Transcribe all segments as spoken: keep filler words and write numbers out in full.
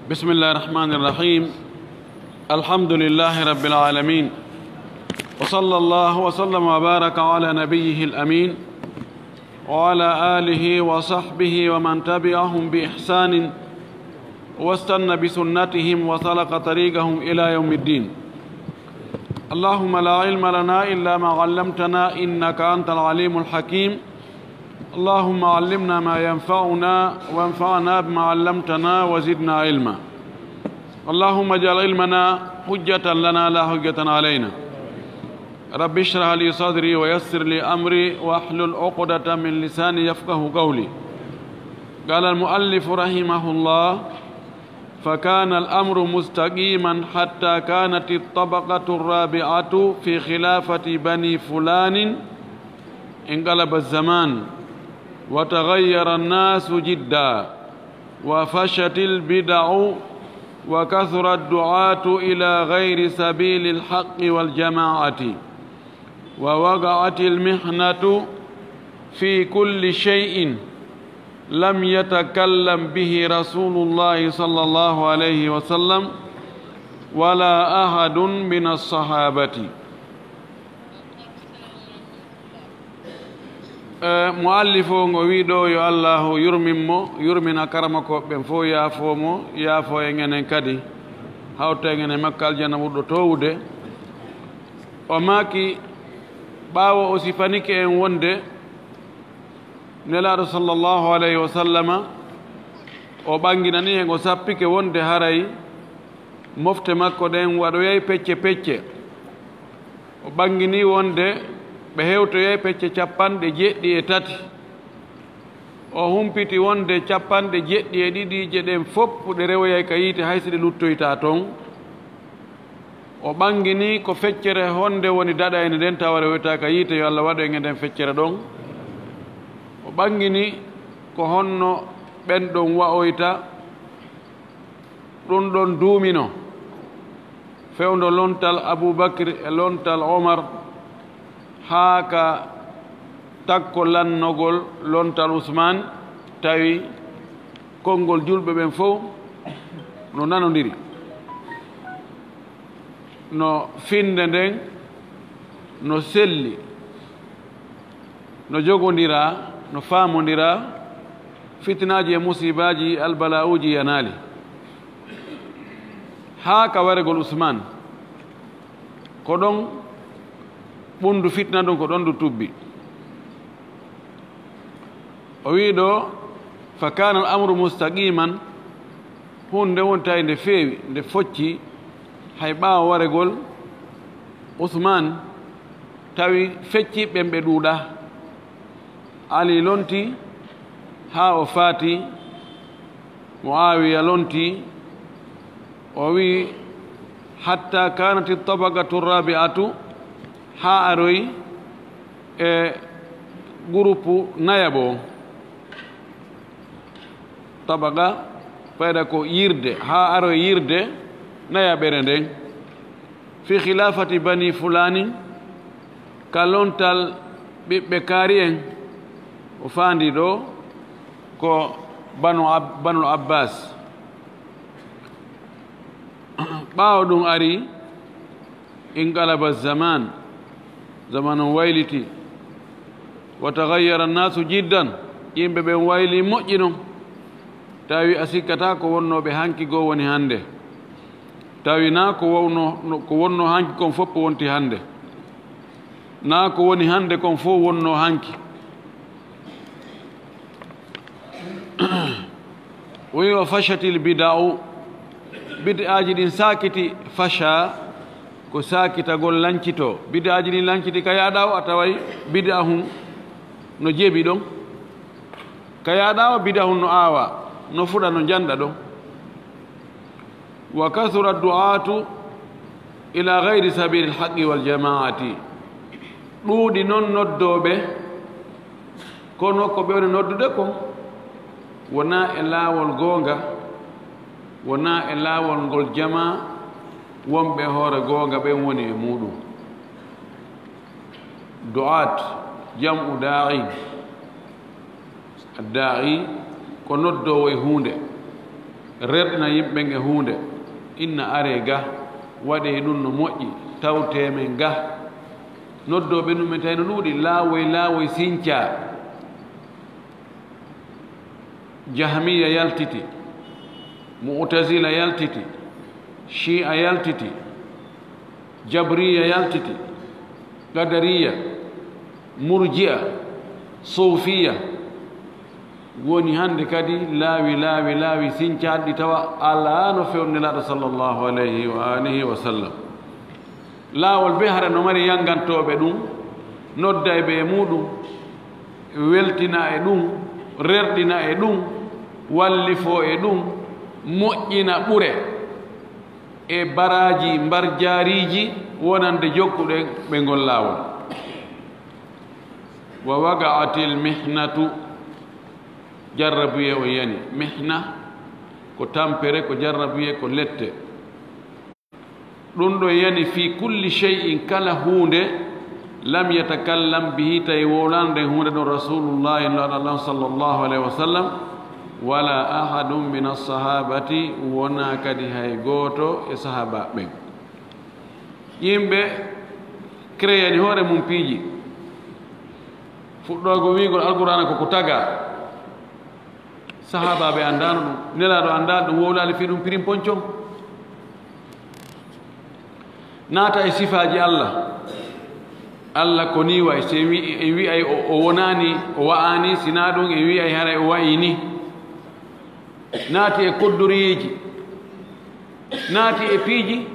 بسم الله الرحمن الرحيم. الحمد لله رب العالمين. وصلى الله وسلم وبارك على نبيه الأمين وعلى آله وصحبه ومن تبعهم بإحسان واستن بسنتهم وسلك طريقهم إلى يوم الدين. اللهم لا علم لنا إلا ما علمتنا إنك أنت العليم الحكيم. اللهم علمنا ما ينفعنا وانفعنا بما علمتنا وزدنا علما. اللهم اجعل علمنا حجة لنا لا حجة علينا. رب اشرح لي صدري ويسر لي أمري واحلل عقدة من لساني يفقه قولي. قال المؤلف رحمه الله: فكان الأمر مستقيما حتى كانت الطبقة الرابعة في خلافة بني فلان، انقلب الزمان وتغير الناس جدا وفشت البدع وكثر الدعاة إلى غير سبيل الحق والجماعة ووقعت المحنة في كل شيء لم يتكلم به رسول الله صلى الله عليه وسلم ولا أحد من الصحابة. Eh, muallif o ngo wi ɗo yo Allahu yurmin mo, yurmina karamokooɓe ɓen fof, yaafoo mo, yaafoo en enen kadi, hawta en enen makko aljanna ɓurɗo toowude. O maaki, ɓaawo o sifanike en wonde Nelaaɗo sallallahu alayhi wa sallama, o ɓanginani en, o sappike wonde haray mofte makko ɗen waɗoyay pecce pecce. O ɓangini wonde ɓe hewtoyay pecce capanɗe jeɗɗi e tati. O humpiti wonde capanɗe jeɗɗi e ɗiɗiije ɗen fof ɗe rewoyay ka yiite, hay si ɗe luttoyta ton. O ɓangini ko feccere honde woni daɗayde nden, tawa rewoyta ka yiite, yo Allah waɗu en e nden feccere ɗon. O ɓangini ko honno ɓen ɗon wa'oyta, ɗun ɗon duumino, fewndo lontal Abubakri e lontal Omar, haa ka takko lannogol lontal Usmaan, tawi konngol julɓe ɓen fow no nanondiri, no finde nden no selli, no jogondira, no faamondira, fitinaaji e musiibaaji, albala'uuji yanaali. Haa ka waregol Usmaan, ko ɗon ɓunndu fitina ɗon, ko ɗon ndu tubbi. O wi'i ɗo, "Fa kaana al amru mustaqiman," huunde woni tawi nde feewi, nde focci, hay ɓaawo waregol Usmaan, tawi fecci ɓen ɓe ɗuuɗa. Ali lonti haa o faati, Muawiya lonti, o wi'i, "Hatta kaanati tabaqatu rabi'atu," haa aroyi e gurupu nayaɓo. Tabaqa, fayda ko yirde, haa aroyi yirde nayaɓere nden. Fi khilafati bani fulani, ka lontal ɓiɓɓe kaari en, o faandi ɗo ko banu Ab-, banul Abbas. Ɓaawo ɗum ari, inqalaba zaman, zaman on wayliti, wa taghayyara annaasu jiddan, yimɓe ɓen wayli moƴƴi non, tawi a sikkataa ko wonnooɓe hanki goo woni hannde. Tawi naa ko wonno, no, ko wonno hanki kon fof wonti hannde. Naa ko woni hannde kon fof wonno hanki. O wi, "Wa fashatil bida'u," bid'aaji ɗin saakiti, fasha ko saakitagol lancito. Bid'aaji ɗin lanciti ka yaaɗa o, a taway bid'a hun no jeebi ɗon. Ka yaaɗa o, bid'a hun no aawa, no fuɗa, no janɗa ɗon. Wa kasura du'atu ila ghayri sabilil haqqi wal jama'ati. Ɗuuɗi non noddooɓe, kono ko ɓe woni noddude kon wonaa e laawol goonga, wonaa e laawol ngol jamaa wonɓe hoore goonga ɓen woni e muuɗum. Du'at, jam'u da'i. Adda'i ko noddoowo e huunde. Rerɗina yimɓe ɓen e huunde, inna aree ga, waɗee ɗum no moƴƴi, tawtee men ga. Noddooɓe ɗum ɓen tawi no ɗuuɗi, laawoy laawoy sincaa. Jahmiya yaltiti, Mu'tazila yaltiti, Shi'a yaltiti, Jabriya yaltiti, Qadariya, Murji'a, Sufiya. Woni hannde kadi laawi, laawi, laawi sincaaɗi tawa alaa no fewndo Nelaaɗo sallallahu alayhi wa alihi wa sallam. Laawol bee hara no mari yanngantooɓe ɗum, noddayɓe e muuɗum, weltina e ɗum, rerɗina e ɗum, wallifoo e ɗum, moƴƴina ɓure e baraaji mbarjaariiji wonande jokkuɓe ɓe ngol laawol. Wa waqa'atil mihnatu, jarrabuyee on yani. Mihna ko tampere, ko jarrabuyee, ko lette. Ɗum ɗo yani fi kulli shay'in, kala huunde, lam yatakallam bihi, tawi wowlaano nden huunde ɗon Rasulullahi, Nulaaɗo Allah sallallahu alayhi wa sallam, wala ahadun min assahabati, wonaa kadi hay gooto e sahaabaaɓe ɓen. Yimɓe créeyani hoore mum piiji. Fuɗɗoogo wi'ugol Alqur'aana ko ko tagaa. Sahaabaaɓe anndaano ɗum. Nelaaɗo anndaali ɗum, wowlaali fii ɗum pirin poncon. Naata e sifaaji Allah. Allah ko nii wa'i, si en wi-, en wi'ay o, o wonaani, o wa'aani, si naa ɗum en wi'ay haray o wa'ii nii. Naati e koddoriyeeji, naati e piiji,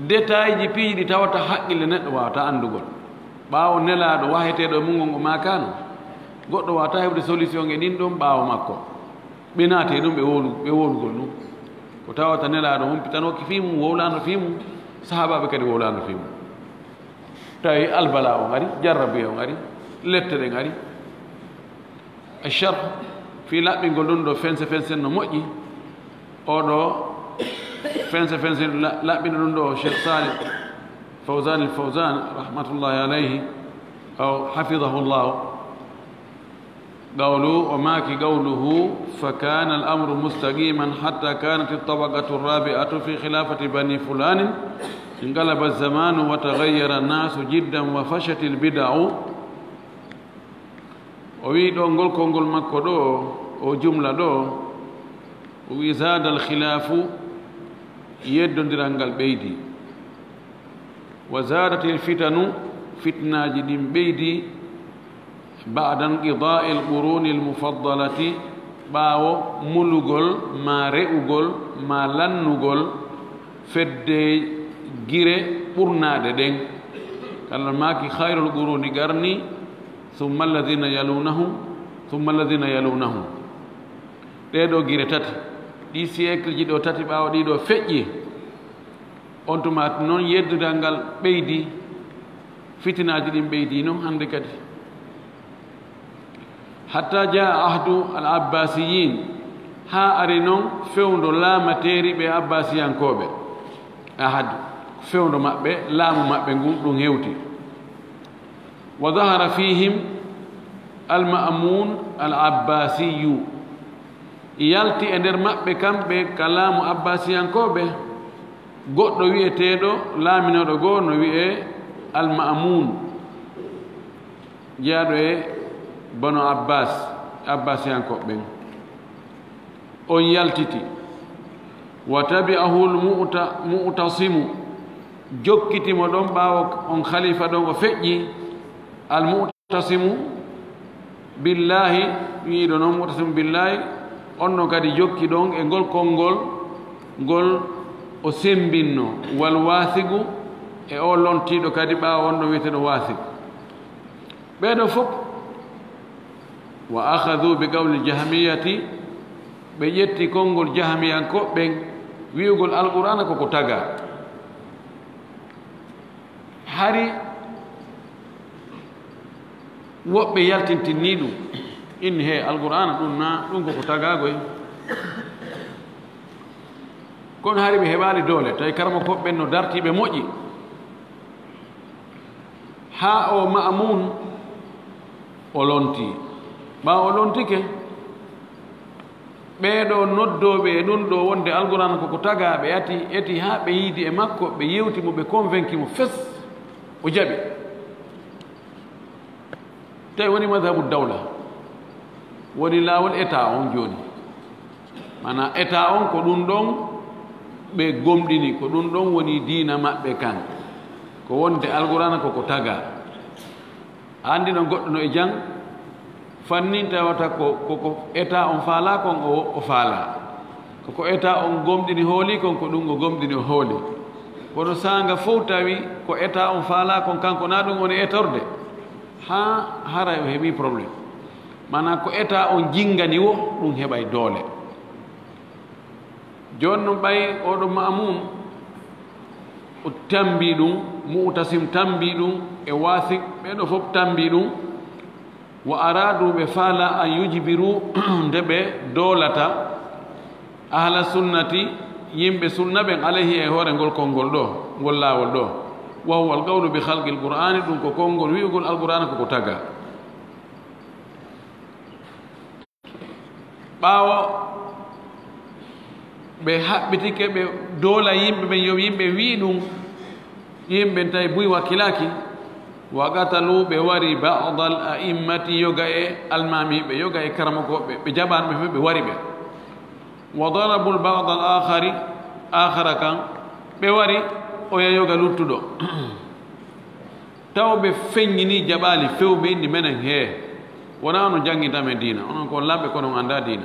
detaaji piiji ɗi tawata haqqille neɗɗo waawataa anndugol. Ɓaawo Nelaaɗo waheteeɗo e mum on o maakaano, goɗɗo waawataa heɓude solution e ɗin ɗon ɓaawo makko. Ɓe naati e ɗum, ɓe wowlu-, ɓe wowlugol ɗum. Ko tawata Nelaaɗo humpitanooki fii mum, wowlaano fii mum, sahaabaaɓe kadi wowlaano fii mum. Tawi albala on ari, jarrabuye on ari, lette ɗen ari. Sharh fii laɓɓingol ɗum ɗo fense fense no moƴƴi. Oo ɗo fense fense la-, laɓɓino ɗum ɗo Cheikh Salih Fawzan al Fawzan, rahmatullahi alayhi, aw hafidhahu llah. Qawlu, o maaki, qawluhu, فكان الأمر مستقيما حتى كانت الطبقة الرابعة في خلافة بني فلان، انقلب الزمان وتغير الناس جدا وفشت البدع. O wi'i ɗo ngol konngol makko ɗo, o jumla ɗo, o wi'i, زاد الخلاف, yeddondiral ngal ɓeydi. وزادت الفتن, fitnaaji ɗin ɓeydi. بعد انقضاء القرون المفضلة, ɓaawo mulugol, maa re'ugol, maa lannugol fedde gire ɓurnaaɗe ɗen. Ka Allah maaki, خير القرون قرني ثم الذين يلونهم ثم الذين يلونهم. Ɗee ɗoo gire tati, ɗii siècle ji ɗoo tati ɓaawo ɗii ɗoo feƴƴi, on tuma non yeddudal ngal ɓeydi, fitinaaji ɗin ɓeydi non hannde kadi. حتى جاء عهد العباسيين, haa ari non fewndo laamateeri ɓe Abbasiyankooɓe. Ahad, fewndo maɓɓe, laamu maɓɓe ngun, ɗum hewti. وظهر فيهم المأمون العباسي. Yalti e nder maɓɓe kamɓe ka laamu Abbasiyankooɓe, goɗɗo wi'eteeɗo, laaminooɗo goo no wi'ee Al-Ma'mun, jeyaaɗo e Banu Abbas, Abbasiyankooɓe ɓen. On yaltiti. وتبعه المعت-، المعتصم, jokkiti mo ɗon ɓaawo on khalifa ɗon o feƴƴi. Al-Mu'tasimu billahi, wi'iiɗo non Mu'tasimu billahi, on ɗon kadi jokki ɗon e ngol konngol ngol o sembinnoo, wal waathiqu, e o lontiiɗo kadi ɓaawo on ɗon wi'eteeɗo Waathiq. Ɓee ɗoo fof, وأخذوا بقول الجهمية, ɓe ƴetti konngol Jahmiyankooɓe ɓen, wi'ugol Alqur'aana ko ko tagaa. Hari woɓɓe yaltintinni ɗum, inni, "He, Alqur'aana ɗum na, ɗum ko ko tagaagoy." Kono hari ɓe heɓaali doole, tawi karamokooɓe ɓen no dartii, ɓe moƴƴi. Haa o Ma'mun o lontii. Ɓaawo o lontike, Ɓee ɗoo noddooɓe e ɗum ɗoo wonde Alqur'aana ko ko tagaa, ɓe ati, eti haa ɓe yiidi e makko, ɓe yewti mo, ɓe convaincu mo fes, o jaɓi. Tawi woni madhabu dawla, woni laawol État on jooni. Maanaa État on ko ɗum ɗon ɓe gomɗini, ko ɗum ɗon woni diina maɓɓe kan, ko wonde Alqur'aana ko ko tagaa. A anndi noon goɗɗo no e jam, fannin tawata ko, ko, ko État on faalaa kon o, o faalaa. Ko, ko État on gomɗini hooli kon, ko ɗum o gomɗini o hooli. Kono saanga fof tawi ko État on faalaa kon, kanko na ɗum woni etorde. Haa haray o heɓi problème. Maanaa ko État on jinngani wo, ɗum heɓay doole. Jooni noon ɓay oɗo Maamun, o tambi ɗum, Mu'tasim tambi ɗum, e Waasiq, ɓee ɗoo fof tambi ɗum. Wa araadu, ɓe faala, an yujbiru, nde ɓe doolata, ahla sunnati, yimɓe sunna ɓen, alayhi, e hoore ngol konngol ɗoo, ngol laawol ɗoo. Wa huwa alqawlu bi khalqil Qur'aani, ɗum ko konngol wi'ugol Alqur'aana ko ko tagaa. Ɓaawo ɓe haɓɓitike, ɓe doola yimɓe ɓen, yo yimɓe wii ɗum, yimɓe ɓen tawi buy wakkilaaki. Wa qatalu, ɓe wari, ba'dal a'immati, yoga e almaamiiɓe, yoga e karamokooɓe, ɓe jaɓaano ɓe fof, ɓe wari ɓe. Wa darabul ba'dal aakhari, aakhara kan, ɓe wari oya yoga luttuɗo. Taw ɓe feññinii, jaɓaali few, ɓe inni menen, hee, wonaa onon jannginta men diina, onon ko on lamɓe, kono on anndaa diina.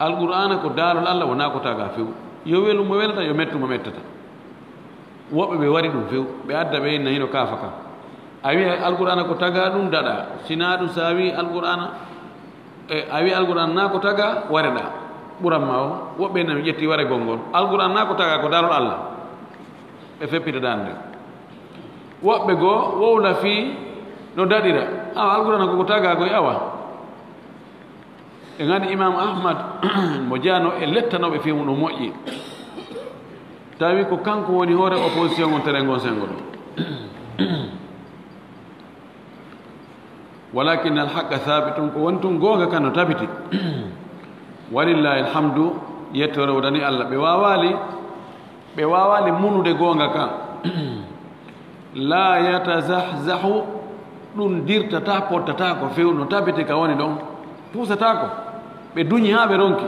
Alqur'aana ko daalol Alla, wonaa ko tagaa few. Yo welu mo welata, yo mettu mo mettata. Woɓɓe ɓe wari ɗum few, ɓe adda ɓe inna hino kaafa kan. A wi'a Alqur'aana ko tagaa, ɗum daɗaa. Sinaa ɗum, so a wi'i Alqur'aana, e, a wi'i Alqur'aana na ko tagaa, wareɗaa. Ɓuran ma o, woɓɓe inna mi ƴetti waregol ngol. Alqur'aana na ko tagaa, ko daalol Alla. Ɓe feppita daande. Woɓɓe goo wowla fii no daɗira. Awa, Alqur'aana ko ko tagaa koy, awa. En anndi Imam Ahmad mo jaano e lettanooɓe fii mum no moƴƴi. Tawi ko kanko woni hoore opposition on, tere ngon sengo ɗo. Walakin al haqqa thabitun, ko woni tun goonga kan no tabiti. Walillahi alhamdu, yettoore wodani Allah. Ɓe waawaali, ɓe waawaali munude goonga kan. La yatazahzahu, ɗum dirtata, pottata ko few no tabiti ka woni ɗon, puusata ko. Ɓe duñi haa ɓe ronki.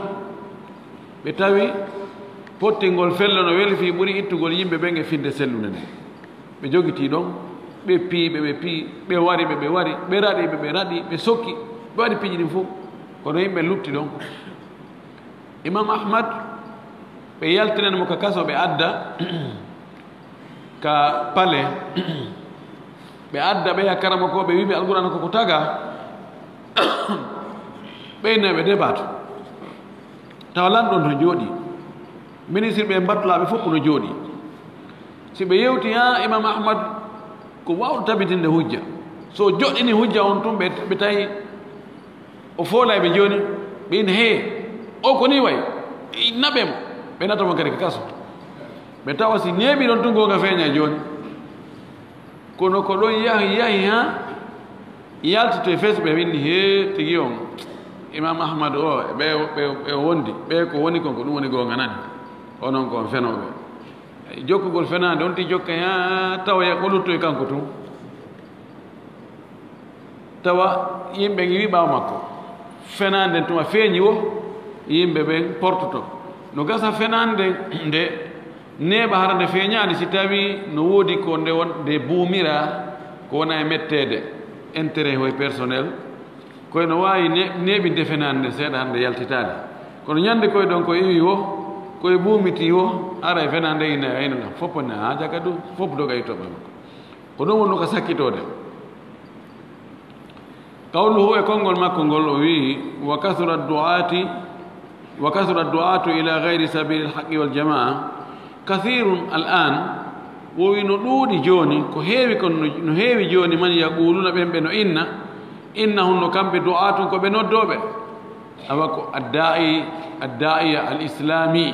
Ɓe tawi pottingol fello no weli fii ɓuri ittugol yimɓe ɓen e finde sellunde nden. Ɓe jogitii ɗon, ɓe pii ɓe, ɓe pii, ɓe wari ɓe, ɓe wari, ɓe raɗi ɓe, ɓe raɗi, ɓe sokki, ɓe waɗi piiji ɗin fof. Kono yimɓe lutti ɗon. Imam Ahmad, ɓe yaltinani mo ka kaso, ɓe adda ka palais, ɓe adda ɓe ya karamokooɓe, ɓe wi'i ɓe Alqur'aana ko ko taga. Ɓe inna ɓe debaato. Tawa lanɗo on no jooɗii, ministre ɓe, mbattulaaɓe fof no jooɗii. Si ɓe yewti, haa Imam Ahmad ko waawɗo tabitinde hujja. So o joɗɗini hujja on tun, ɓe, ɓe tawi o foolay ɓe jooni, ɓe inna, "Hee, o ko nii wayi?" Naɓe mo, ɓe nata mo kadi ka kaso. Ɓe tawa si neeɓi ɗon tun, goonga feeña jooni. Kono ko ɗon yahi, yahi haa yalti to e Facebook, ɓe winndi, "Hee, tigi on, Imam Ahmad o, ɓe, ɓe, ɓe wondi, ɓe ko woni kon, ko ɗum woni goonga nani. Onon ko on fenooɓe." Jokkugol fenaande on ti jokka haa tawa ko lutto e kanko tun. Tawa yimɓe ngiwi ɓaawo makko. Fenaande nden tuma feeñi wo, yimɓe ɓen portoto. No gasa fenaande nde neeɓa hara nde feeñaani, si tawi no woodi ko nde won, nde buumira, ko wona e metteede, intérêt hoy personnel, koy no waawi ne-, neeɓinde fenaande nde seeɗa hannde yaltitaade. Kono ñande koy ɗon ko iwi wo, koye buumitii wo, ara e fenaande ina ayno ɗam. Fof ne haa jaka du, fof doga e toɓɓe makko. Ko ɗum woni ko sakkitoode. Qawluhu, e konngol makko ngol, o wi'i, "Wa kasura du'ati, wa kasura du'atu ila ghayri sabilil haqqi wal jamaa, kathirun al an." O wi'i, no ɗuuɗi jooni, ko heewi kon, no, no heewi jooni, man yaquluna, ɓen ɓe no inna, innahum, no kamɓe, du'atun, ko ɓe noddooɓe. Awa ko adda'i, adda'iya al islami,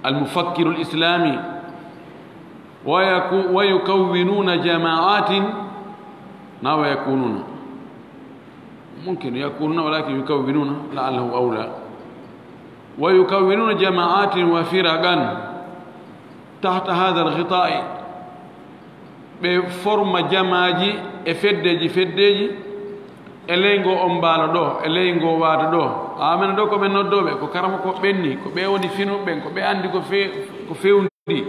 al mufakkiru al islami. Wa yaku-, wa yukawwinuna jama'atin, na wa yakununa. ممكن يكونون، ولكن يكونون لعله أولى. ويكونون جماعات وفرقا تحت هذا الغطاء. Ɓe forma jamaaji e feddeji, feddeji e ley ngo ombaalo ɗo, e ley ngo waado ɗo. Amen ɗo ko ɓe noddooɓe, ko karamoko ɓenni, ko ɓe woni finuɓe ɓen, ko ɓe anndi ko fe-, ko fewndi.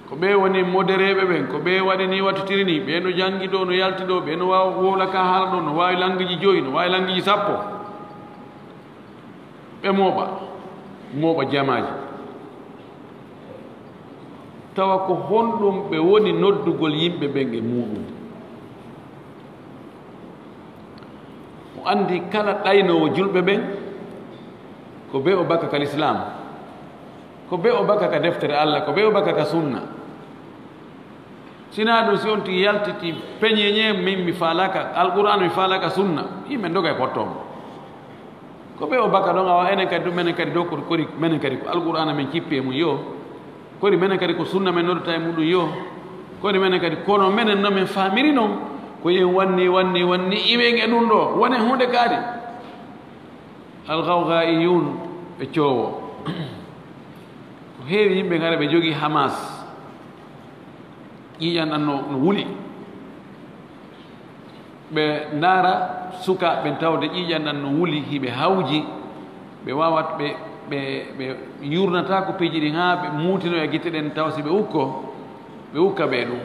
Ko ɓe woni modereeɓe ɓen, ko ɓe waɗi ni, wattitiri ni, ɓe no janngi ɗo, no yalti ɗo, ɓe no waawa wowla ka haala ɗo, no waawi lanngiji joyi, no waawi lanngiji sappo. Ɓe mooɓa, mooɓa jamaaji. Tawa ko honɗum ɓe woni noddugol yimɓe ɓen e muuɗum? O anndi kala ɗaynoowo julɓe ɓen, ko ɓe o bakka ka lislaam, ko ɓe o bakka ka deftere Allah, ko ɓe o bakka ka sunna. Sinaa ɗum, si on tigi yaltiti peñeñe, min mi faalaaka Alqur'aan, mi faalaaka sunna, yimɓe ndoga e pottooma. Ko ɓe o bakka ɗon, awa enen kadi ɗum, menen kadi dow ko kori, menen kadi ko Alqur'aana men cippi e mum yo. Kori menen kadi ko sunna men noddata e muɗum yo. Kori menen kadi, kono menen no men faamiri non, ko yen wanni, wanni, wanni, iwen e ɗum ɗo, wone huunde kaari. Algawgaa'iyuun ɓe coowo. Ko heewi yimɓe ngara ɓe jogii Hamas. Ƴiiƴan ɗan no, no wuli. Ɓe ndaara sukaaɓe ɓen tawde ƴiiƴan ɗan no wuli, hiɓe hawji, ɓe waawat, ɓe, ɓe, ɓe yurnata ko piiji ɗin haa ɓe muutino e gite ɗen, taw si ɓe ukko, ɓe ukka ɓe ɗum.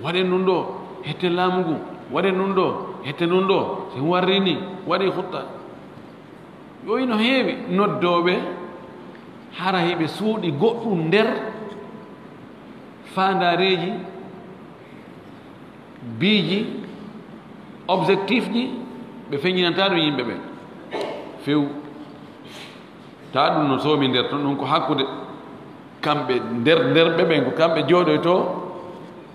Waɗen ɗum ɗo, hette laamu ngu, waɗen ɗum ɗo, hette ɗum ɗo, si warri ni, waɗi hutta. Yo ino heewi noddooɓe, hara hiɓe suuɗi goɗɗum nder faandaareeji, biiji, objectif ji, ɓe feññinanta ɗum yimɓe ɓen. Few. Ta ɗum no soomi nder ton, ɗum ko hakkude kamɓe nder, nder ɓe ɓen, ko kamɓe jooɗoytoo,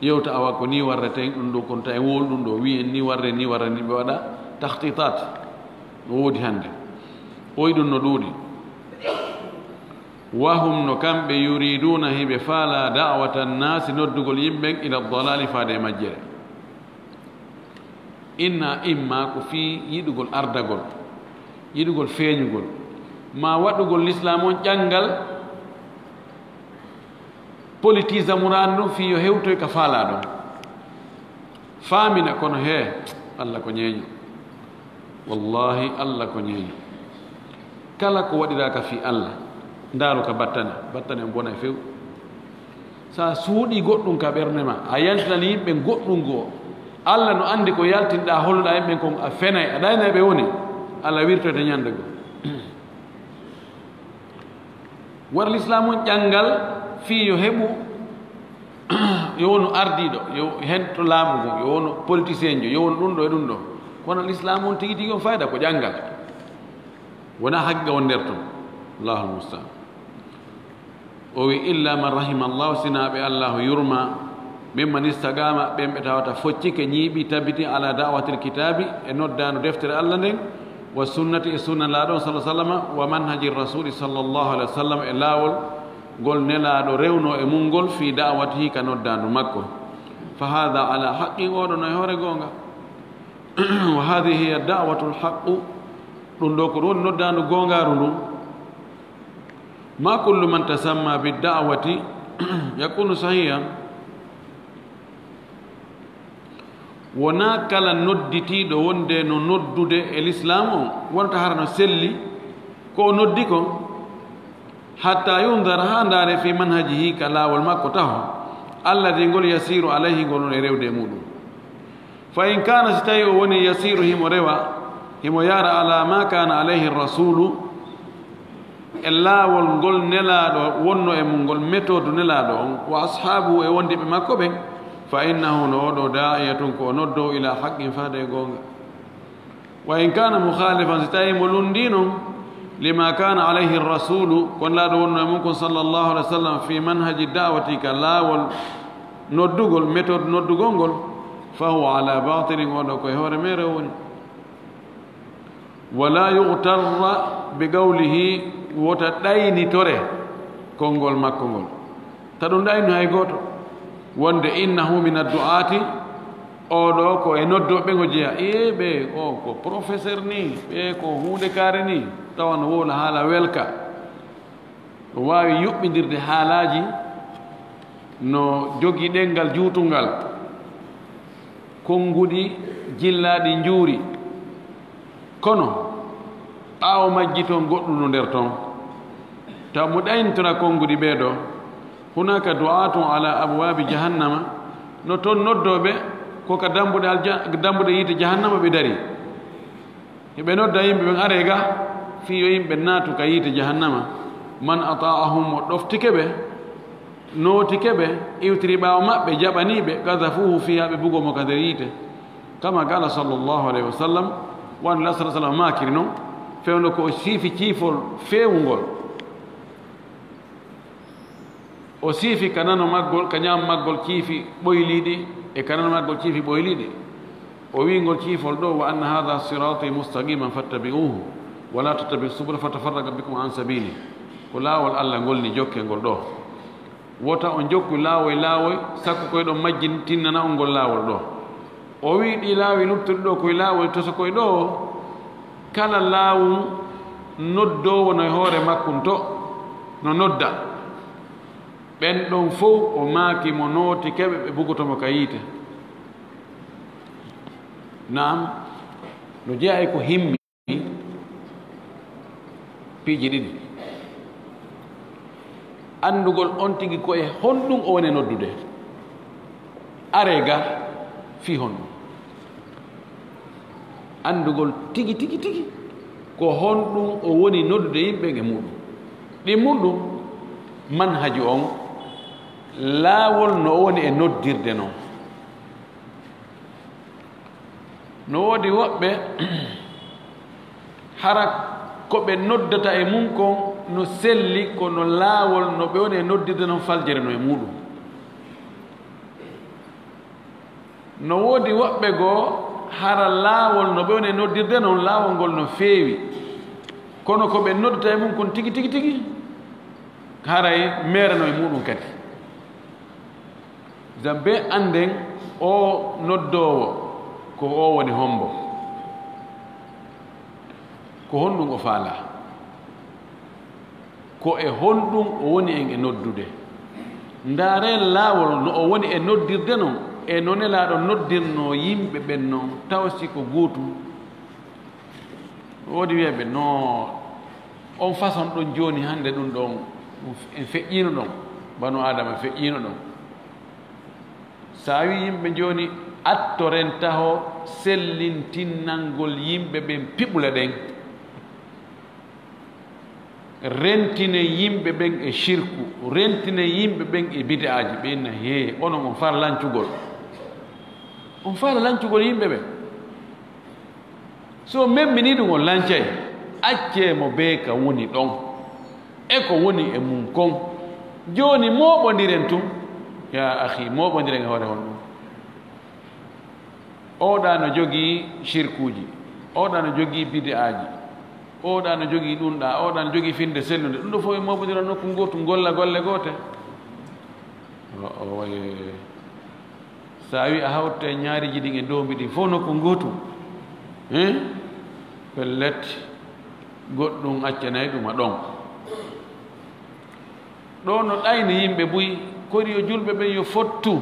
yewta awa ko ni warreten ɗum ɗo, kon tawi wol ɗum ɗo, wiyen ni warre, ni warre, ni ɓe waɗa takhtitat. No woodi hannde. Oy ɗum no ɗuuɗi. Wa hum, no kamɓe, yuriduuna, hiɓe faala, da'wata nnaasi, noddugol yimɓe ɓen, ila dalali, faade e majjere. Inna, imma ko fii yiɗugol ardagol, yiɗugol feeñugol, ma waɗugol lislaam on ƴanngal, politisa muraadu ndun fii yo hewtoy ka faalaa ɗon. Faamina, kono hee, Alla ko ñeeño. Wallaahi, Alla ko ñeeño. Kala ko waɗiraaka fii Alla, ndaaru ka battane, battane on bona e few. So a suuɗii goɗɗum ka ɓernde ma, a yaltinani yimɓe goɗɗum goo, Alla no anndi ko yaltinɗaa, holluɗaa yimɓe kon, a fenay, a ɗaynay ɓe woni, Alla wirtoyta ñande goo. Waɗa lislaam on ƴanngal fii yo heɓu, yo wonu ardiiɗo, yo hento laamu ngun, yo wonu politicien jo, yo wonu ɗum ɗo e ɗum ɗo. Kono lislaam on tigi tigi on fayda ko ƴanngal. Wonaa haqiqa on nder ton. Allahul musta'an. O wi, "Illa man rahima Allahu", sinaa ɓe Allahu yurma, "mimman istaqama", ɓen ɓe tawata foccike, ñiiɓi, tabiti, "ala da'watil kitabi", e noddaandu deftere Allah nden, "wa sunnati", e sunna Nelaaɗo on, sallallahu alaihi wasallam, "wa manhaji rasuli", sallallahu alaihi wasallam, e laawol ngol Nelaaɗo rewno e mum ngol, "fi da'watihi", ka noddaandu makko. "Fa hadha ala haqqin", oɗo no e hoore goonga. "Wa hadhihi hiya da'watul haqqu", ɗum ɗo ko ɗum woni noddaandu goongaaru ndun. "Ma kullu man tasamma bid da'wati yakunu sahihan." Wonaa kala nodditiiɗo wonde no noddude e lislaam on wonata hara no selli ko o noddi kon, "hatta yundara", haa ndaare, "fi manhajihi", ka laawol makko taho, "alladhi", ngol, "yasiru alayhi", ngol woni e rewde e muɗum. "Fa in kana", si tawi o woni, "yasiru", himo rewa, himo yara, "ala ma kana alayhi rasulu", e laawol ngol Nelaaɗo wonno e mum ngol, méthode Nelaaɗo on, "wa ashabuhu", e wondiɓe makko ɓen, "fa innahu", no oɗo, "da'iyatun", ko o noddo, "ila haqqin", faade e goonga. "Wa in kana mukhalifan", si tawi mo lunndii non, "lima kana alayhi rasulu", ko Nelaaɗo wonno e mum kon, sallallahu alaihi wasallam, "fi manhaji da'wati", ka laawol noddugol, méthode noddugol ngol, "fa huwa ala batilin", oɗo ko e hoore meere o woni. "Wala yughtarra bi qawlihi", wota ɗaynitore konngol makko ngol. Ta ɗum ɗaynu hay gooto. Wonde, "innahu min addu'ati", Oɗo ko e noddooɓe ngo jeya. Ee, ɓe o ko professeur ni, ɓe ko huunde kaare ni, tawa no wowla haala welka. No waawi yuɓɓindirde haalaaji, no jogii ɗemngal juutungal, konnguɗi jillaaɗi njuuri. Kono ɓaawo majji toon goɗɗum no nder toon. Taw mo ɗayintora konnguɗi ɓee ɗoo. Hunaka du'atun ala abwabi jahannama, no toon noddooɓe ko ka dambuɗe alja-, dambuɗe yiite jahannama ɓe dari. Hiɓe nodda yimɓe ɓen aree ga, fii yo yimɓe naatu ka yiite jahannama. Man ata'ahum, mo ɗoftike ɓe, nootike ɓe, iwtiri ɓaawo maɓɓe, jaɓanii ɓe, qadhafuhu fiha, ɓe bugoo mo ka nder yiite. Kama qala sallallahu alayhi wa sallam, wano Nulaaɗo sallallahu alayhi wa sallam maakiri non, fewndo ko o siifi ciifol feewungol. O siifi ka nano maggol, ka ñaamo maggol ciifi ɓoyliiɗi, e ka nano maggol ciifi ɓoyliiɗi. O wi'i ngol ciifol ɗoo, "Wa anna hadha sirati mustaqiman fattabi'uhu, wa la tattabi'u subula fatafarraqa bikum an sabili." Ko laawol Allah ngol ni, jokkee ngol ɗoo. Wota on jokku laawoy laawoy, sakko koy ɗon majjin tinnana on ngol laawol ɗoo. O wi'i ɗii laawi luttuɗi ɗoo koy laawoy tosokoy ɗoo, kala laawu noddoowo no e hoore makkun to, no nodda. Ɓen ɗon fow o maaki mo nootike ɓe, ɓe bugoto mo ka yiite. Naam, no jeyaa e ko himmi piiji ɗiɗi. Anndugol on tigi ko e honɗum o woni e noddude. Aree ga fii honɗum. Anndugol tigi, tigi, tigi ko honɗum o woni noddude yimɓe e muɗum. Ɗimmun ɗum, manhaju on, laawol no o woni e noddirde non. No woodi woɓɓe, hara ko ɓe noddata e mun kon no selli, kono laawol no ɓe woni e noddirde non faljere no e muɗum. No woodi woɓɓe goo, hara laawol no ɓe woni e noddirde non, laawol ngol no feewi. Kono ko ɓe noddata e mun kon tigi, tigi, tigi, haray meere no e muɗum kadi. Zan ɓe annden oo noddoowo ko oo woni hombo. Ko honɗum o faalaa? Ko e honɗum o woni en e noddude? Ndaaree laawol no o woni e noddirde non, e no Nelaaɗo noddirnoo yimɓe ɓen non, taw si ko gootum. Woodi wi'ayɓe, "No, on façon ɗon jooni hannde ɗum ɗon, en feƴƴiino ɗon, banu Aadama feƴƴiino ɗon." So a wi'i yimɓe jooni, attoren taho sellintinnangol yimɓe ɓen piɓule ɗen. Rentinen yimɓe ɓen e shirku, rentinen yimɓe ɓen e bid'aaji, ɓe inna, "Hee, onon on faala lancugol. On faala lancugol yimɓe ɓen." So memminii ɗum, on lancay, accee mo bee ka woni ɗon, e ko woni e mum kon. Jooni mooɓondiren tun. Yaa akhi, mooɓondiren e hoore honɗum? Oɗa no jogii shirkuuji, oɗa no jogii bid'aaji, oɗa no jogii ɗum ɗaa, oɗa no jogii finnde sellunde. Ɗum ɗo fof e mooɓondira nokku ngootu, ngolla golle goote. O, o, e, so a wii a hawta e ñaariji ɗin e doombi ɗin fof nokku ngootu, hein? Pellet, goɗɗum accanay ɗum a ɗon. Ɗo no ɗayni yimɓe buy, kori yo julɓe ɓen yo fottu,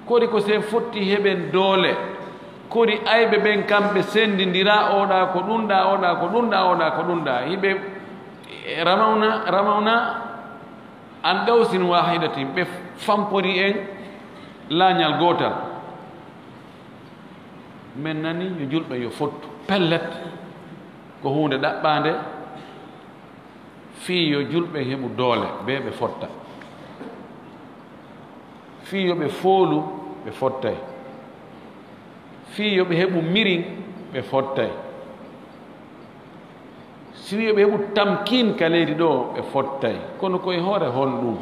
kori ko si en fotti heɓen doole, kori ayɓe ɓen kamɓe senndindira, oɗa ko ɗum ɗaa, oɗa ko ɗum ɗaa, oɗa ko ɗum ɗaa. Hiɓe ramawna, ramawna an qawsin waahidatin, ɓe fampori en laañal gootal. Men nani yo julɓe yo fottu, pellet, ko huunde ɗaɓɓaande. Fii yo julɓe heɓu doole, bee ɓe fotta. Fii yo ɓe foolu, ɓe fottay. Fii yo ɓe heɓu mirin, ɓe fottay. Si yo ɓe heɓu tamkiin ka leydi ɗo, ɓe fottay. Kono ko e hoore honɗum?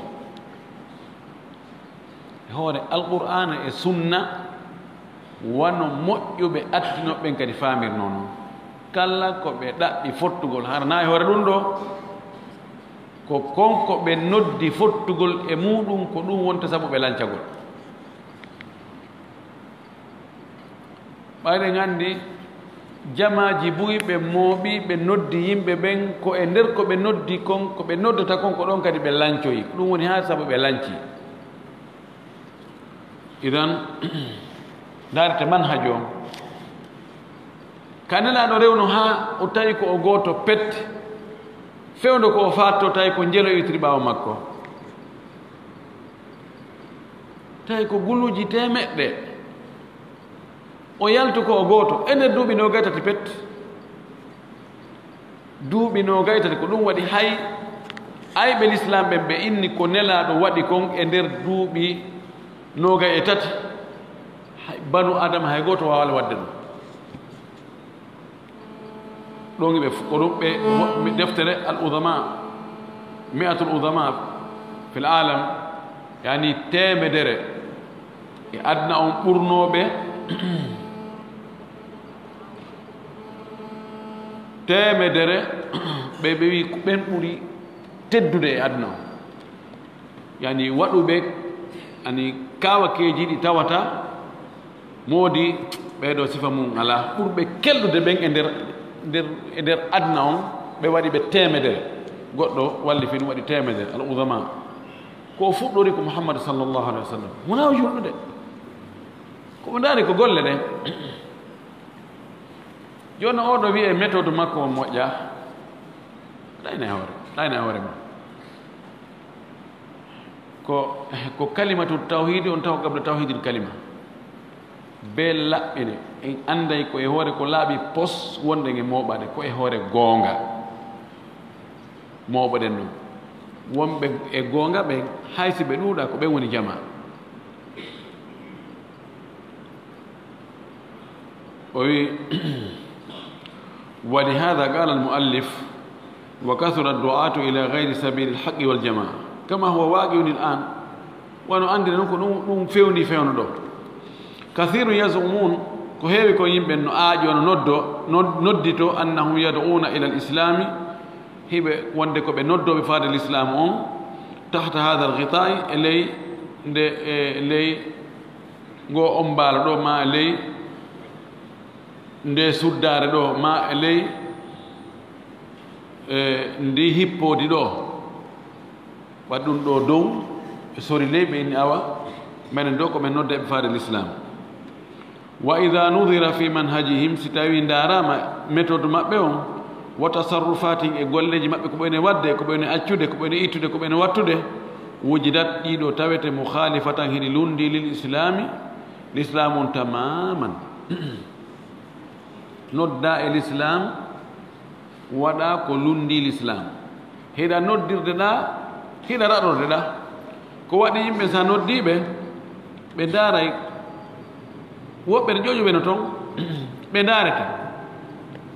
E hoore Alqur'aana e Sunna, wano moƴƴuɓe attinooɓe ɓen kadi faamirnoo non. Kala ko ɓe ɗaɓɓi fottugol, hara naa e hoore ɗum ɗo, ko kon ko ɓe noddi fottugol e muuɗum, ko ɗum wonta sabu ɓe lancagol. Ɓayde nganndi jamaaji buy ɓe mooɓi, ɓe noddi yimɓe ɓen, ko e nder ko ɓe noddi kon, ko ɓe noddata kon, ko ɗon kadi ɓe lancoyi. Ko ɗum woni haa sabu ɓe lanci. Idan, ndaarete manhajo on. Ka Nelaaɗo rewno haa o tawi ko o gooto pet, fewndo ko o faatto tawi ko njelo iwtiri ɓaawo makko. Tawi ko guluuji teemeɗɗe. O yaltu ko o gooto e nder duuɓi noogay tati pet. Duuɓi noogay tati, ko ɗum waɗi hay ayɓe lislaam ɓen ɓe inni ko Nelaaɗo waɗi kon e nder duuɓi noogay e tati, hay banu Aadama hay gooto waawaali waɗde ɗum. Ɗon ɓe fu-, ko ɗum ɓe mo-, deftere Al Udama, Mi'atul Udama fil Alam, yani teemedere e aduna on ɓurnooɓe, teemedere ɓe, ɓe wi ko ɓen ɓuri teddude e aduna on. Yani waɗuɓe, yani kaawakeeji ɗi tawata moodi ɓeeɗo sifa mum alaa. Ɓurɓe kelɗude ɓen e nder, nder, e nder aduna on, ɓe waɗi ɓe teemedere. Goɗɗo wallifi ɗum waɗi teemedere, al uzama. Ko o fuɗɗori ko Muhammad sallallahu alaihi wa sallam. Wonaa o julɗude. Ko ɓe ndaari ko golle ɗen. Jooni oɗo wi'e méthode makko on moƴƴa. Ɗayna e hoore, ɗayna e hoore ma. Ko, ko kalimatu tawhidi on taw qabla tawhidil kalima. Be laɓɓine, en anday ko e hoore ko laaɓi pos wonde nge mooɓaade, ko e hoore goonga. Mooɓoɗen ɗum. Wonɓe e goonga ɓen, hay si ɓe ɗuuɗa, ko ɓen woni jamaa. O wi, ولهذا قال المؤلف: وكثر الدعاة إلى غير سبيل الحق والجماعة، كما هو واقع الآن. Wano anndiri non ko ɗum, ɗum fewndi fewndo ɗo. كثير يزعمون، ko heewi ko yimɓe no aaƴo, no noddo, no-, noddito, أنهم يدعون إلى الإسلام، hiɓe wonde ko ɓe noddooɓe faade lislaamu on, تحت هذا الغطاء، e ley nde, e ley ngo ombaalo ɗo, ma e ley nde suddaare ɗo, ma e ley, e, ndi hippoodi ɗo. Waɗi ɗum ɗo dow, ɓe sori ley, ɓe inni, awa, menen ɗo ko ɓe nodda ɓe faade lislaam. وإذا نظر في منهجهم، si tawi ndaaraama méthode maɓɓe on, وتصرفاتهم، e golleeji maɓɓe, ko ɓe ene waɗde, ko ɓe ene accude, ko ɓe ene ittude, ko ɓe ene wattude, وجدت، ɗiɗo tawete, مخالفة، hiɗi lunndi, للإسلام، lislaam on tamaman. Nodda e lislaam, waɗa ko lunndi lislaam. Hiɗa noddirde ɗa, hiɗa raɗorde ɗa. Ko waɗi yimɓe, sa noddi ɓe, ɓe ndaaray. Woɓɓe ne ƴoƴuɓe no ton, ɓe ndaarete.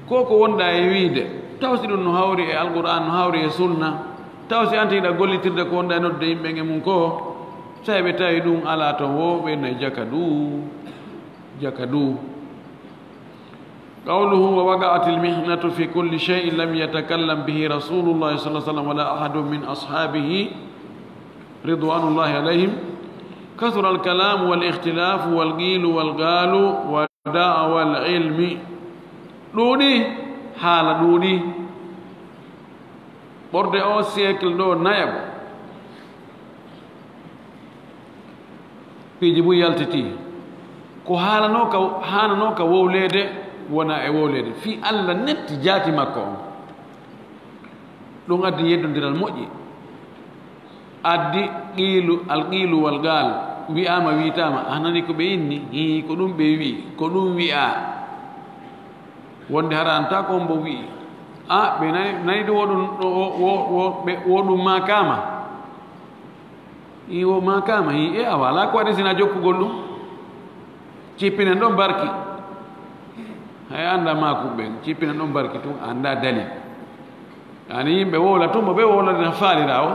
Ko ko wonɗa e wiide, taw si ɗum no hawri e Alqur'aan, no hawri e Sunna, taw si an hiɗa gollitirde ko wonɗa e nodde yimɓe e mum ko, so ɓe tawi ɗum alaa ton, wo ɓe no jaka du, jaka du. قوله: ووقعت المحنة في كل شيء لم يتكلم به رسول الله صلى الله عليه وسلم ولا أحد من أصحابه رضوان الله عليهم، كثر الكلام والاختلاف والقيل والقال ودعوى العلم. Ɗuuɗi, haala ɗuuɗi. Ɓorde o siècle ɗo nayaɓo. Piiji buy yaltitii. Ko haalanoo ka, haananoo ka wowleede, wona e wowleede. Fii Alla netti jaati makko on. Ɗum addi yeddondiral moƴƴi. Addi qiilu, al qiilu wal qaal. Wi'aama, wi'taama. A nani ko ɓe inni? Hii, ko ɗum ɓe wi'i, ko ɗum wi'aa. Wonde hara an ta ko mbo wi'i. A, ɓe nani, nani ɗum wo ɗum, wo, wo, wo, ɓe, wo ɗum maakaama. I wo maakaama, i, e, awa, alaa ko waɗi sina jokkugol ɗum. Cippinen ɗon barki. Hay annda maakuɓe ɓen, cippinen ɗon barki tun, annda dalil. Ani yimɓe wowla tun, mo ɓe wowlade na faalira o.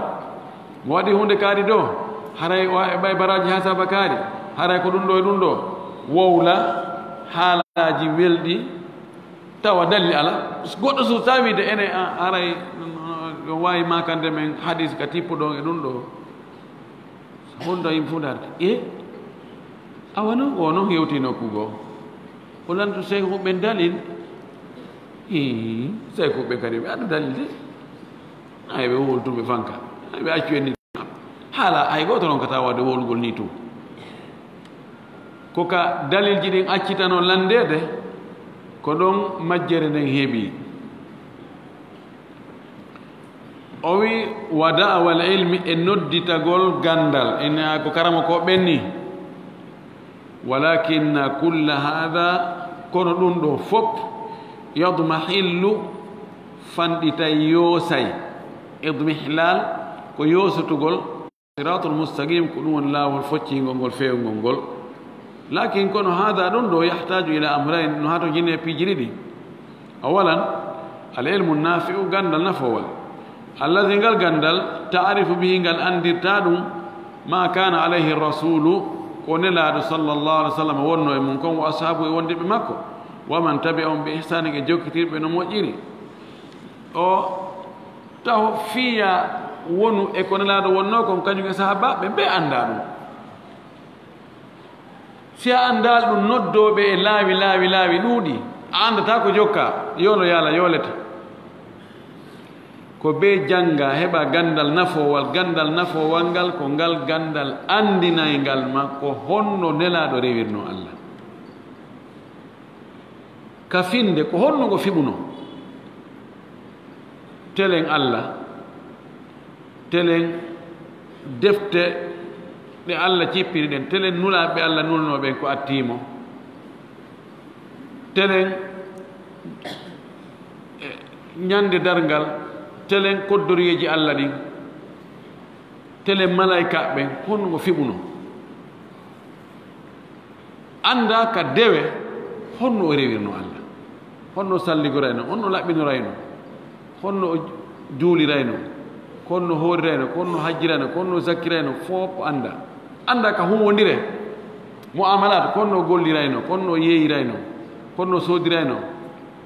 Mo waɗi huunde kaari ɗo, haray o e ɓay baraaji haa saba kaari, haray ko ɗum ɗo e ɗum ɗo. Wowla haalaaji welɗi, tawa dalil ala. Goɗɗo so tawi de ene, a, haray, no, no, no waawi maakande men hadis ka tippuɗon e ɗum ɗo. Honda yimɓe fof darde. E? Awa non, o non hewti nokku goo. O lanto seyhuɓe dalil. Ii, seyhuɓe kadi ɓe addu dalil de. Ay, ɓe wowltuɓe fanka. Ay, ɓe accu en ni. Haala hay gooto ronkata waɗde wowlugol ni tun. Ko ka dalilji ɗin accitano landeede, ko ɗon majjere nden heɓi. O wi, "Wa da'awal ilmi," e nodditagol gandal, ina ko karamo ko ɓenni. "Walakinna kulla hada," kono ɗum ɗo fof, "yadmahillu," fanɗitay, yoosay. Idmihlal ko yoosotugol. Siratul mustaqim, ko ɗum woni laawol foccingol ngol, feewngol ngol. Lakin kono hada ɗum ɗo, yahtaju ila amrayn, no hatojine piiji ɗiɗi. Awalan, al ilmu nafi'u, gandal nafowal. Alladi, ngal gandal, taarifu bihi, ngal andirta ɗum, ma kana alayhi rasulu, ko nelaaɗo sallallahu alaihi wasallam wonno e mum kon, wa ashabu, e wondiɓe makko, wa man tabi'ahum bi ihsanin, e jokkitirɓe no moƴƴiri. O taho fiya wonu e ko nelaaɗo wonno kon, kañum e sahabaɓe ɓe annda ɗum. Si a anndaali ɗum, noddooɓe e laawi, laawi, laawi ɗuuɗi, a anndataa ko jokka, yoolo yaala, yoolete. Ko bee jannga, heɓa ganndal nafoowal, ganndal nafoowal ngal, ko ngal ganndal anndinayngal ma, ko honno nelaaɗo rewirno Allah. Ka finnde, ko honno ngo fiɓuno? Telen Allah, telen defte ɗe Allah cippiri ɗen, telen nulaaɓe Allah nulnoo ɓen ko attii mo, telen, eh, ñande darngal, telen koddoriyeeji Allah ɗin, telen malaykaaɓe ɓen, honno ngo fiɓuno? Annda ka dewe honno o rewirno Allah, honno o salligorayno, honno o laɓɓinorayno, honno o juulirayno, honno o hoorirayno, honno o hajjirayno, honno o zakkirayno, fof annda. Annda ka huwwondire, mu'amalat, honno o gollirayno, honno o yeeyirayno, honno o soodirayno,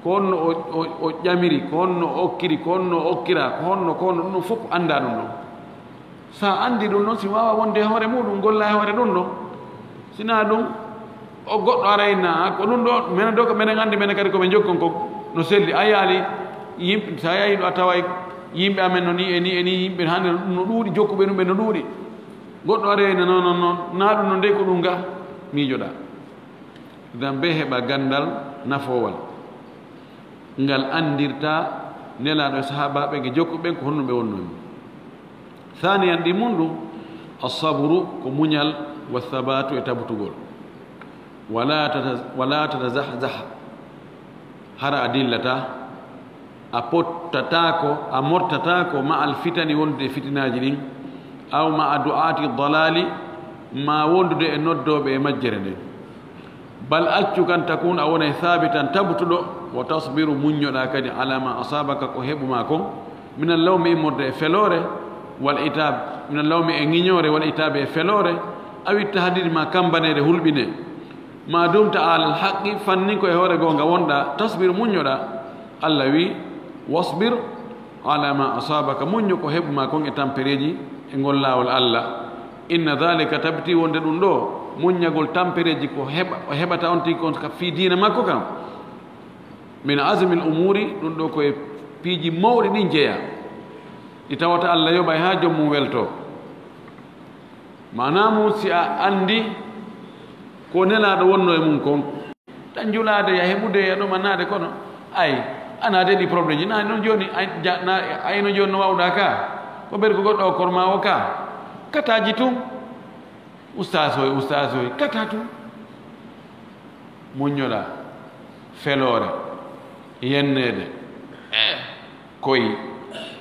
honno o, o, o ƴamiri, honno o okkiri, honno o okkira, honno, honno, ɗum ɗon fof annda ɗum ɗon. So a anndi ɗum ɗon, si waawa wonde e hoore muɗum, golla e hoore ɗum ɗon. Si naa ɗum, o goɗɗo arayna, ko ɗum ɗo, menen ɗo ko menen anndi, menen kadi ko ɓe jokkon ko no selli. A yaali yimɓe, so a yahi ɗo, a taway yimɓe amen no ni e ni e ni, yimɓe hannde no ɗuuɗi, jokkuɓe ɗum ɓe no ɗuuɗi. Goɗɗo arayna, non, non, non, naa ɗum no ndey ko ɗum ga, miijoɗaa. Idan, bee heɓa ganndal nafoowal, ngal anndirta nelaaɗo e sahaabaaɓe ɓe jokkuɓe ɓen ko honno ɓe wonnoo ni. Thaniyan, ɗi mun ɗum, assabru, ko muñal, wa thabatu, e tabutugol. Wala tata-, wala tatazahzaha, hara a dillataa, a pottataako, a mortataako ma al fitani, wondude e fitinaaji ɗin, aw ma a du'aati dalaali, ma wondude e noddooɓe e majjere nden. Bal accu kan takun, a wonay thabitan, tabutuɗo, wa tasbiru, muññoɗaa kadi, ala ma asabaka, ko heɓumaa kon, min al lawmi, immorde e feloore, wal itab, min al lawmi, e ŋiñoore, wal itabi, e feloore, awi tahdidi, ma kambaneede hulɓine, ma dumta alal haqqi, fannin ko e hoore goonga wonɗaa, tasbiru, muññoɗaa. Allah wi, wasbir ala ma asabaka, muñño ko heɓumaa kon e tampereeji e ngol laawol Allah. Inna dhalika, tabiti wonde ɗum ɗo, muññagol tampereeji ko heɓa, o heɓata on tigi kon ka fii diina makko kan. Min azmil umuri, ɗum ɗo ko e piiji mawɗi ɗin jeyaa. Ɗi tawata Allah yoɓay haa joom mum weltoo. Maanaa mum, si a anndi ko nelaaɗo wonno e mum kon, tan julaade ya heɓude ya ɗumannaade, kono ay, ana de ɗi problème ji, na non jooni, ay, ja-, na, ay no jooni no wawɗaa ka, ko ɓeɗ ko goɗɗo o korma o ka, kataaji tun, ustaas oy, ustaas oy, kata tun. Muññoɗaa, feloore, yenneede. Eh, koy,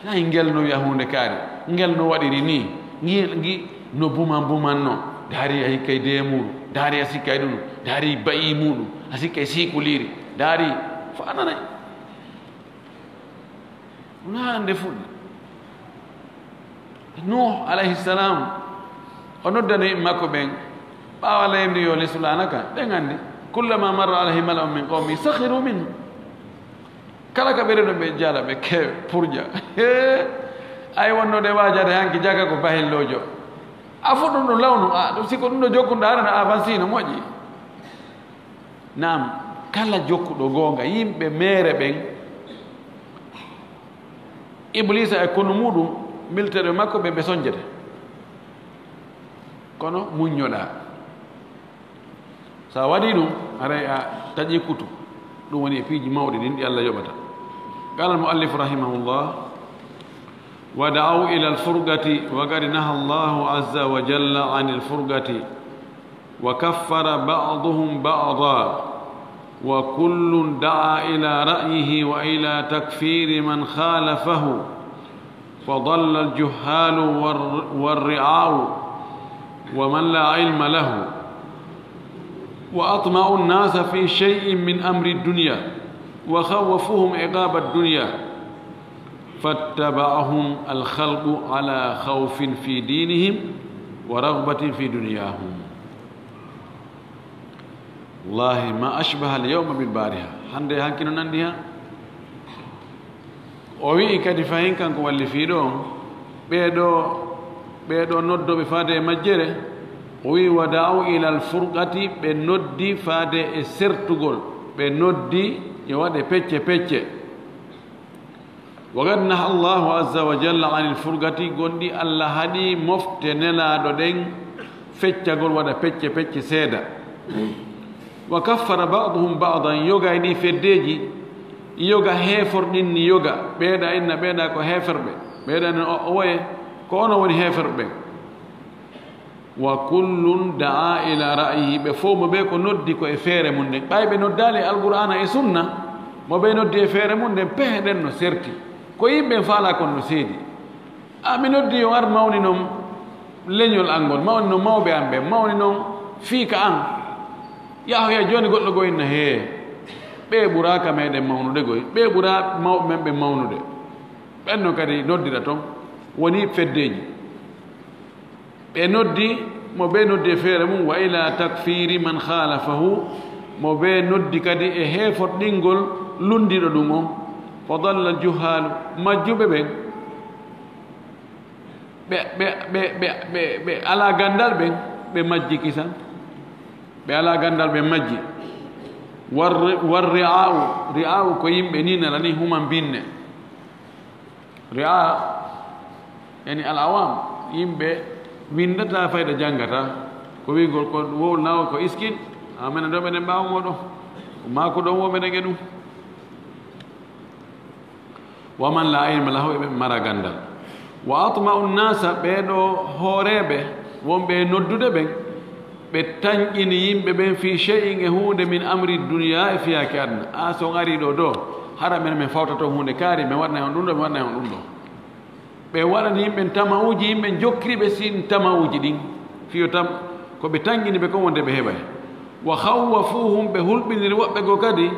ay, ngel no wiya huunde kaari, ngel no waɗiri nii, ngi, ngi no buman buman no, daari a hikkay deemuuru, daari a sikkay ɗum, daari bayi muuɗum, a sikkay siikuliiri, daari fo ananay. Wonaa hannde fuɗɗi. Nuh alayhi salam, o noddani yimɓe makko ɓen, ɓaawo Allah yamiri yo lesu laana ka, ɓen anndi. Kullama marra alayhi mala'un min qawmi sakhiru minhu. Kala ka ɓe reno ɓe jala, ɓe keewe, purja. Hee, ay wonno de waajade hanki jaka ko bahilloojo. A fuɗɗum ɗum lawnu, a, ɗum si ko ɗum ɗo jokkunɗo, hara no avancé no moƴƴi. Naam, Kala jokkuɗo goonga, yimɓe meere ɓen, Ibliisa e konu muuɗum, militeerɓe makko ɓe, ɓe sonjete. Kono muññoɗaa. So a waɗii ɗum, haray a taƴii kutu. Ɗum woni e piiji mawɗi ɗin ɗi Allah yoɓata. قال المؤلف رحمه الله: ودعوا إلى الفرقة، وقد نهى الله عز وجل عن الفرقة، وكفر بعضهم بعضا، وكل دعا إلى رأيه وإلى تكفير من خالفه، فضل الجهال والر-، والرعاء ومن لا علم له، وأطمعوا الناس في شيء من أمر الدنيا، وخوفوهم عقاب الدنيا، فاتبعهم الخلق على خوف في دينهم ورغبة في دنياهم. Wallahi, ما أشبه اليوم بالبارحة. Hannde e hanki no nanndi han. O wi'i kadi fahin kanko wallifiiɗo on, ɓee ɗoo, ɓee ɗoo noddooɓe faade e majjere, o wi'i: ودعوا إلى الفرقة، ɓe noddi faade e sertugol, ɓe noddi yo waɗe pecce pecce. وقد نهى الله عز وجل عن الفرقة، gonɗi Allah haɗi mofte Nelaaɗo ɗen feccagol, waɗa pecce pecce seeda. وكفر بعضهم بعضا، yoga e ɗi feddeeji, yoga heeforɗinni yoga, ɓeeɗa inna ɓeeɗa ko heeferɓe, ɓeeɗa inna o, o woye ko onon woni heeferɓe ɓen. وكل دعا إلى رأيه، ɓe fow mo ɓe ko noddi ko e feere mum nden. Ɓay ɓe noddaali e Alqur'aana e Sunna, mo ɓe noddi e feere mum nden, pehe ɗen no serti. Ko yimɓe faalaa kon no seedi. A mi noddi on ar mawninon leñol an ngol, mawninon mawɓe an ɓen, mawninon fiika an. Yahoya jooni goɗɗo goo inna hee, ɓee ɓuraa ka meɗen mawnude goy, ɓee ɓuraa mawɓe men ɓen mawnude. Ɓen no kadi noddira ton, woni feddeeji. Ɓe noddi mo ɓe noddi e feere mum, وإلى تكفير من خالفه, mo ɓe noddi kadi e heeforɗingol lunndiiɗo ɗum on. فضل الجهال, majjuɓe ɓen, ɓe, ɓe, ɓe alaa ganndal ɓen, ɓe majji kisan. Ɓe alaa ganndal ɓe majji. والر-، والرعاء, ri'aa'u ko yimɓe ni nana ni human binne. Ri'aa, yani al-awam, yimɓe winndataa fayda janngataa. Ko wi'gol ko wowlnaawo ko iskin, a menen ɗoo meɗen ɓaawo mooɗon. Ko maakuɗon woo meɗen e ɗum. ومن لا علم له, eɓe maraa ganndal. وأطمعوا الناس, ɓee ɗoo hooreeɓe wonɓe e noddude ɓen, ɓe tanƴini yimɓe ɓen في شيء, e huunde, من أمر الدنيا, e fiyaake aduna. A so on arii ɗoo ɗoo, hara men, men fawtato huunde kaari, men waɗanay on ɗum ɗoo, men waɗanay on ɗum ɗoo. Ɓe waɗani yimɓe tama'uuji, yimɓe jokkiri ɓe sin tama'uuji ɗin, fiyo tam-, ko ɓe tanƴini ɓe kon wonde ɓe heɓay. وخوفوهم, ɓe hulɓiniri woɓɓe goo kadi,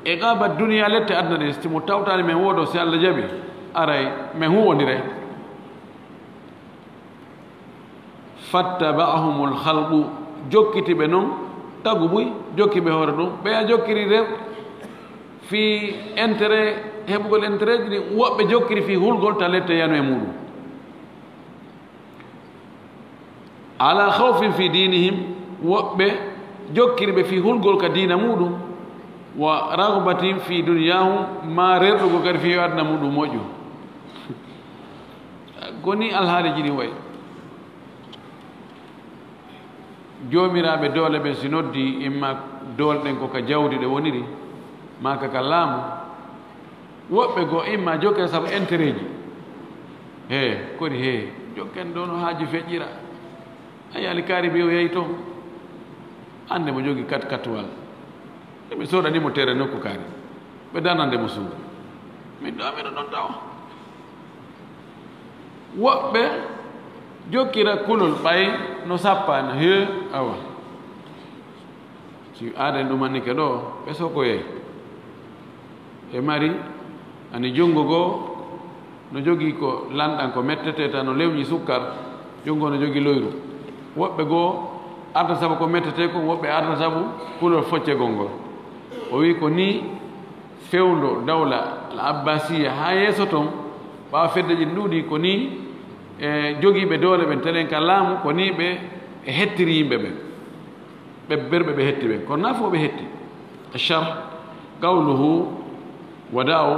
عقاب الدنيا, lette aduna ɗen, si mo tawtaani men woo ɗoo, si Allah jaɓi, aray men huuwondiray. فاتبعهم الخلق, jokkiti ɓe non, tagu buy, jokki ɓe hoore ɗum. Ɓe a jokkiri nder fii intérêt, heɓugol intérêt ji ɗin, woɓɓe jokkiri fii hulgol ta lette yano e muuɗum. على خوف في دينهم, woɓɓe jokkiri ɓe fii hulgol ka diina muuɗum, ورغبة في دنياهم, maa rerɗugol kadi fii yo aduna muuɗum moƴƴu. Ko nii alhaaliiji ɗin wayi. Joomiraaɓe doole ɓen si noddi, imma doole ɗen ko ka jawdi ɗe woniri, maa ka, ka laamu. Woɓɓe goo imma jokke sabu intérêt ji. Hee, kodi hee, jokken ɗoo no haaji feƴƴira. A yaali kaari mbiyo yehi toon. Hannde mo jogii kat katuwal. Emi soodani mo tere nokku kaari. Ɓe darnande mo suudu. Min ɗoo, miɗo ɗon tawa. Woɓɓe jokkira kulol ɓay no sappaani. Hee, awa. Si aaden ɗumannike ɗoo, ɓe sokoyay. E mari, ani junngo goo no jogii ko lanɗan ko mettetee tan no lewñi sukkar, junngo no jogii loyru. Woɓɓe goo arta sabu ko mettetee kon, woɓɓe arta sabu kulol foccegol ngol. O wi'i ko nii fewndo dawla al Abbasiya haa yeeso ton, ɓaawo feddeeji ɗin ɗuuɗi, ko nii e jogiiɓe doole ɓen telen ka laamu, ko nii ɓe e hettiri yimɓe ɓen. Ɓe berɓe ɓe hetti ɓen, kono naa fof ɓe hetti. Sharh, qawluhu, wada'u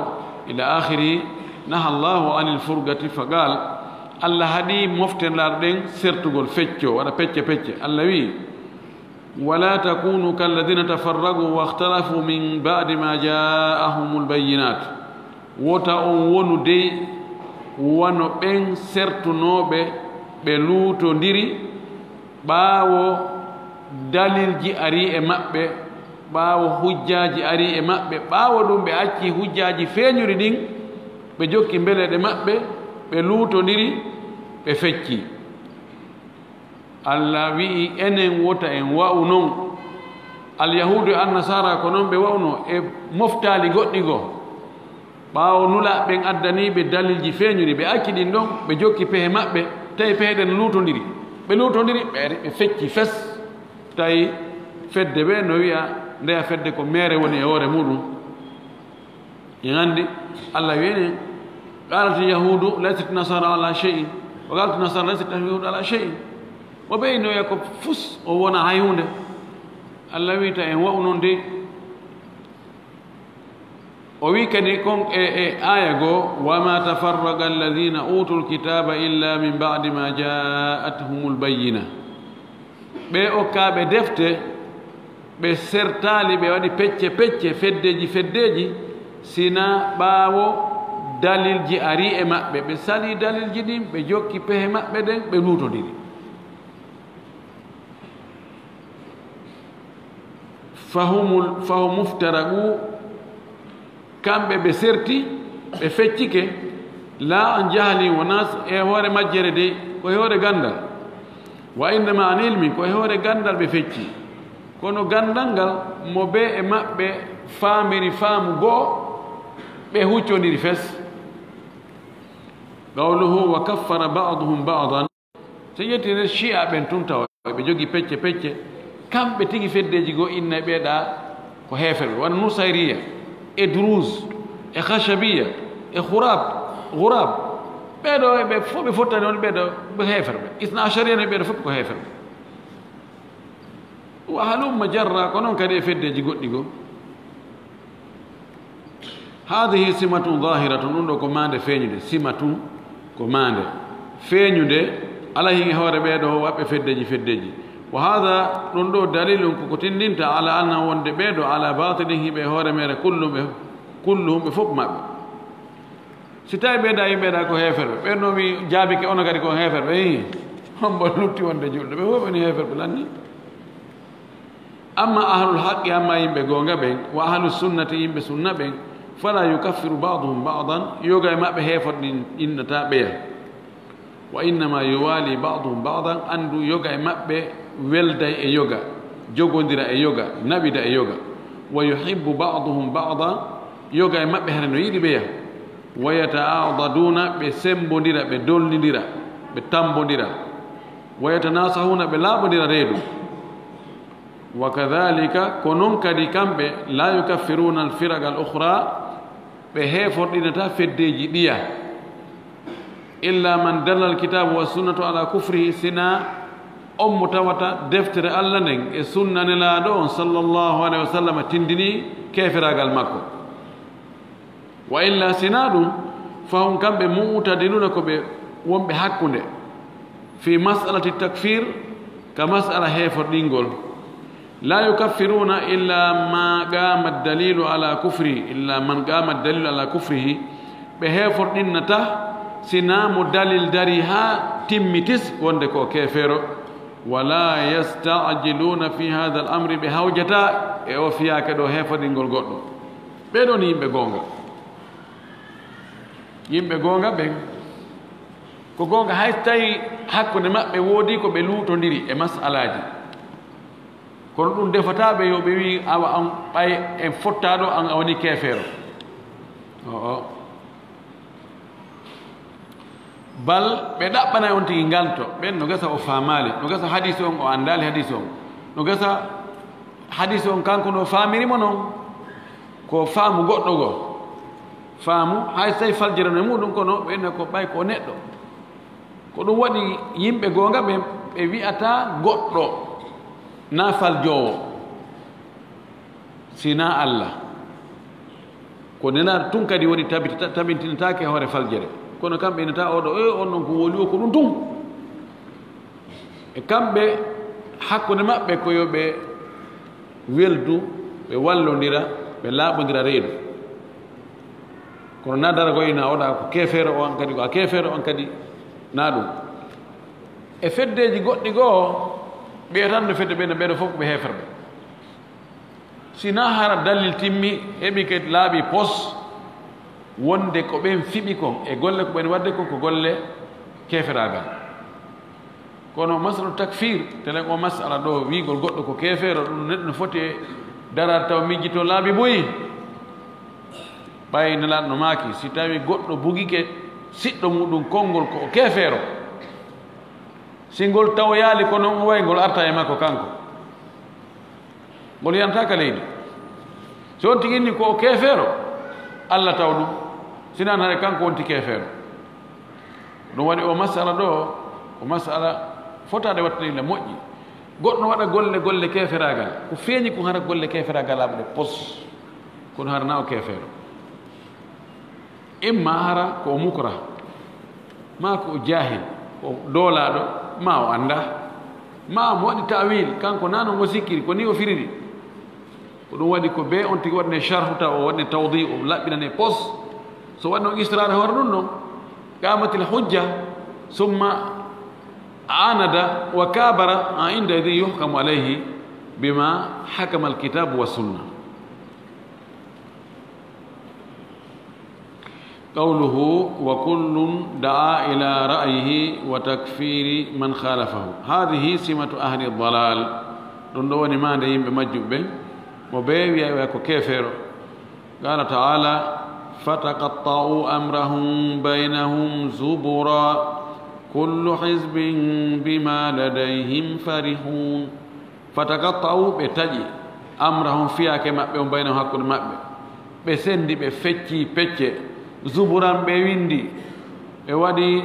ila akhiri, naha Allahu anil furqati fa qal, Allah haɗi mofte lar ɗen sertugol, fecco, waɗa pecce pecce. Allah wi, wala takunu kalladhina tafarraqu wakhtalafu min ba'di ma ja'ahumul bayyinat. Wota on wonu dey wano ɓen sertunooɓe, ɓe luutondiri ɓaawo dalilji ari e maɓɓe, ɓaawo hujjaaji ari e maɓɓe, ɓaawo ɗum ɓe acci hujjaaji feeñuɗi ɗin, ɓe jokki mbeleeɗe maɓɓe, ɓe luutondiri, ɓe fecci. Allah wi'i, enen wota en wa'u non. Alyahuudu e Annasaara ko non ɓe wa'uno e moftaali goɗɗi goo. Ɓaawo Nulaaɓe ɓen addanii ɓe dalilji feeñuɗi, ɓe acci ɗin ɗon, ɓe jokki pehe maɓɓe, tawi pehe ɗen luutondiri. Ɓe luutondiri, ɓe ari, ɓe fecci fes. Tawi fedde ɓe no wi'a, ndeya fedde ko meere woni e hoore muuɗum. En anndi, Allah wi'i enen, qalat yahuudu laysat nasara ala shay'in, wa qalat nasara laysat yahuudu ala shay'in. Mo ɓe ino wi'a ko fus, o wona hay huunde. Allah wi'i ta en wa'u non de. O wi'i kadi kon e, e aaya goo, "Wa ma tafarraqa alladhina utul kitaba illa min ba'di ma ja'athumul bayyina." Ɓe okkaaɓe defte, ɓe sertaali, ɓe waɗi pecce pecce, feddeeji feddeeji, sina ɓaawo dalilji ari e maɓɓe. Ɓe salii dalilji ɗin, ɓe jokki pehe maɓɓe ɗen, ɓe luutondiri. Fahumul, fahum iftaraqu, kamɓe ɓe serti, ɓe feccike, la an jahlin, wonaa e hoore majjere de, ko e hoore ganndal. Wa innama an ilmin, ko e hoore ganndal ɓe fecci. Kono ganndal ngal, mo ɓe e maɓɓe faamiri faamu goo, ɓe huccondiri fes. Qawluhu, "Wa kaffara ba'duhum ba'dan." So ƴetti nder Shi'a ɓen tun tawa ɓe jogi pecce pecce, kamɓe tigi feddeeji goo inna ɓeeɗa ko heeferɓe, wano Nusayriya, e Druze, e Khashabiya, e Khurab, Ghurab. Ɓeeɗo e ɓe fof ɓe fottani on ɓeeɗo ko heeferɓe. Isna Ashariya ne ɓeeɗo fof ko heeferɓe. Wa halumma jarra, ko non kadi e feddeeji goɗɗi goo. Haadihi simatun zaahiratun, ɗum ɗoo ko maande feeñunde. Simatun ko maande feeñunde, alaa hin e hoore ɓee ɗoo waɗɓe feddeeji feddeeji. Wa haada, ɗum ɗoo dalilun ko ko tinndinta ala anna wonde ɓee ɗoo ala baatilin hiɓe e hoore meere kulluhum ɓe, kulluhum ɓe fof maɓɓe. Si tawi ɓee ɗaa yimɓe ɗaa ko heeferɓe, ɓee no mi jaabike ono kadi ko heeferɓe, ii, hombo lutti wonde julɗo, ɓe fof woni heeferɓe lanni. Amma ahlul haqqi, amma yimɓe goonga ɓen, wa ahlus sunnati, yimɓe sunna ɓen, fala yukaffiru ba'duhum ba'dan, yoga e maɓɓe heeforɗin-, ɗinnataa ɓeya. Wa innama yuwali ba'duhum ba'dan, anndu yoga e maɓɓe welday e yoga, jogondira e yoga, naɓida e yoga. Wa yuhibbu ba'duhum ba'dan, yoga e maɓɓe hara no yiɗi ɓeya. Wa yata'adaduna, ɓe sembondira, ɓe dolnidira, ɓe tambondira. Wa yatanasahuna, ɓe laaɓondira reedu. Wa kadhalika, ko non kadi kamɓe, la yukaffiruna al-firaqa al-ukhra, ɓe heeforɗinataa feddeeji ɗiya. Illa man dalla al-kitabu wa sunnatu ala kufrihi, sina on mo tawata deftere Allah nden e sunna Nelaaɗo on sallallahu alayhi wa sallam tinndini keeferaagal makko. Wa illa, sinaa ɗum, fahum, kamɓe, mu'tadiluna, ko ɓe wonɓe hakkunde, fi mas'alati takfir, ka mas'ala heeforɗingol. La yukaffiruna illa ma qama dalilu ala kufri, illa man qama dalilu ala kufrihi. Ɓe heeforɗinnata sinaa mo dalil dari haa timmitis wonde ko keefeero. Wala yasta'jiluna fi hadha al-amri, ɓe hawjata e o fiyaake ɗo heeforɗingol goɗɗo. Ɓee ɗoo ni yimɓe goonga. Yimɓe goonga ɓen, ko goonga, hay so tawii hakkunde maɓɓe woodi ko ɓe luutondiri e mas'alaaji, kono ɗum defataa ɓe yo ɓe wii, "Awa an, ɓay en fottaa ɗo, an a woni keefeero." O'o. Bal ɓe ɗaɓɓanay on tigi nganto, ɓen no gasa o faamaali, no gasa hadiisi on o anndaali hadiisi on, no gasa hadiisi on kanko no faamiri mo non, ko faamu goɗɗo goo. Faamu, hay so tawii faljere no e muuɗum, kono ɓe inna ko ɓay ko neɗɗo. Ko ɗum waɗi yimɓe goonga ɓen, ɓe wi'ataa goɗɗo, naa faljoowo. Si na Allah, ko Nelaaɗo tun kadi woni tabitata-, tabintinataake e hoore faljere. Kono kamɓe ina ta oɗo, e on non ko woni o, ko ɗum tun. E kamɓe, hakkunde maɓɓe ko yo ɓe weldu, ɓe wallondira, ɓe laaɓondira reedu. Kono na darago ina oɗa ko keefeero, o an kadi ko a keefeero, on kadi na ɗum. E feddeeji goɗɗi goo, ɓe tan no fedde ɓe, no ɓeɗo fof ko ɓe heeferɓe. Si na hara dalil timmi, heɓi ke laaɓi pos, wonde ko ɓen fiɓi kon e golle ko ɓen waɗde kon ko golle keeferaagal. Kono masalu takfir, telen o masala ɗo, wiigol goɗɗo ko keefeero, ɗum neɗɗo no foti e daraade taw miijito laabi buy. Ɓay Nelaaɗo no maaki, si tawi goɗɗo bugike siɗɗo muɗum konngol ko o keefeero, si ngol tawoyaali ko non o wayi, ngol arta e makko kanko. Ngol yantaaka leydi. Si on tigi inni ko o keefeero, Allah taw ɗum, sinan hare kanko wonti keefeero. Ɗum waɗi o masala ɗo, o masala fotaade waɗtude illa moƴƴi. Goɗɗo waɗa golle, golle keeferaagal. Ko feeñi ko hara golle keeferaagal laaɓuɗe pos. Kono hara na o keefeero. Imma hara ko o mukra, ma ko o jahil, ko doolaaɗo, ma o annda, ma mo waɗi ta'wil, kanko na no mo sikkiri, ko ni o firiri. Ko ɗum waɗi ko be on tigi waɗne sharhu taw, o waɗne tawdi, o laɓɓinane pos. So waɗno israar hoore ɗum non, qamatil hujja, summa anada wa kabara, a inda idhin yuhkamu alayhi bima hakama alkitabu wa sunna. Qawluhu, wa kullun da'a ila ra'yihi wa takfiri man khalafahu. Hadhihi simatu ahli dalal. Ɗum ɗo woni maande yimɓe majjuɓe ɓen. Mo ɓe wi'a, wi'a ko keefeero. Qala ta'ala, fataqatta'u amrahum baynahum zubura. Kullu hizbin bima ladayhim farihun. Fataqatta'u, ɓe taƴi, amrahum, fiyaake maɓɓe on, baynahum, hakkunde maɓɓe. Ɓe sendi, ɓe fecci pecce. Zuburan, ɓe windi, ɓe waɗi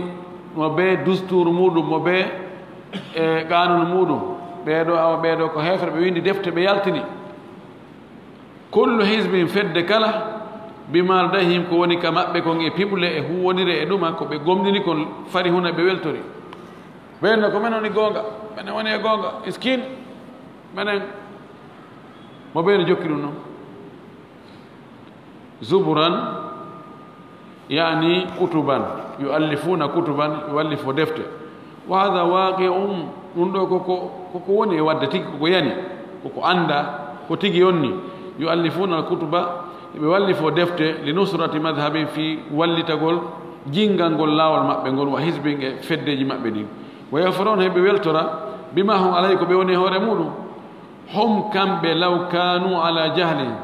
mo be dustur muɗum, mo be, e, qanun muɗum. Ɓeeɗo, awa ɓeeɗo ko heefere, ɓe windi defte, ɓe yaltini. Kullu hizbin, fedde kala, bima ladayhim, ko woni ka maɓɓe kon e piɓle e huwwonire e ɗuma, ko ɓe gomɗini kon, farihuna, ɓe weltori. Ɓen no ko men woni goonga, menen woni e goonga, iskin, menen. Mo ɓe no jokki ɗum non. Zuburan, yani kutuban, yu'allifuna kutuban, yu'allifu defte. Wa hadha waqi'un, ɗum ɗo ko, ko, ko, ko woni e wadde tigi, ko, ko yani, ko, ko annda, ko tigi yonni. Yu'allifuna al-kutuba, ɓe wallifo defte, li nusrati madhhabin, fii wallitagol jingal ngol laawol maɓɓe ngol, wa hizbin, e feddeeji maɓɓe ɗin. Wa yafrahuna, heɓe weltora, bima hum alayhi, ko ɓe woni e hoore muɗum. Hum, kamɓe, law kanu ala jahlin,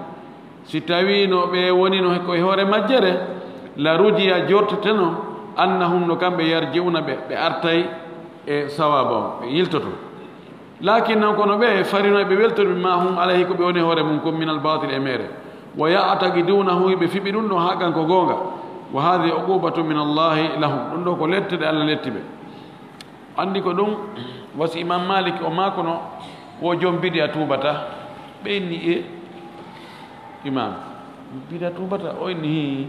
si tawino ɓe wonino ko e hoore majjere, la rujiya, jorteteno, annahum, no kamɓe, yarji'una, ɓe, ɓe artay e sawaaba on, ɓe yiltoto. Lakin, non kono ɓe, farihuna, ɓe weltori, bima hum alayhi, ko ɓe woni e hoore mum kon, minal batil, e meere. Wa ya'taqidunahu, ɓe fiɓi ɗum ɗon haqqan, ko goonga. Wa hadhihi uqubatu min Allahi lahum, ɗum ɗo ko lette ɗe Allah letti ɓe. Anndi ko ɗum, wasi Imam Malik o maakono, wo jom bidi'a tuubata. Ɓe inni, e Imam, bidi'a tuubata? O inni, hii.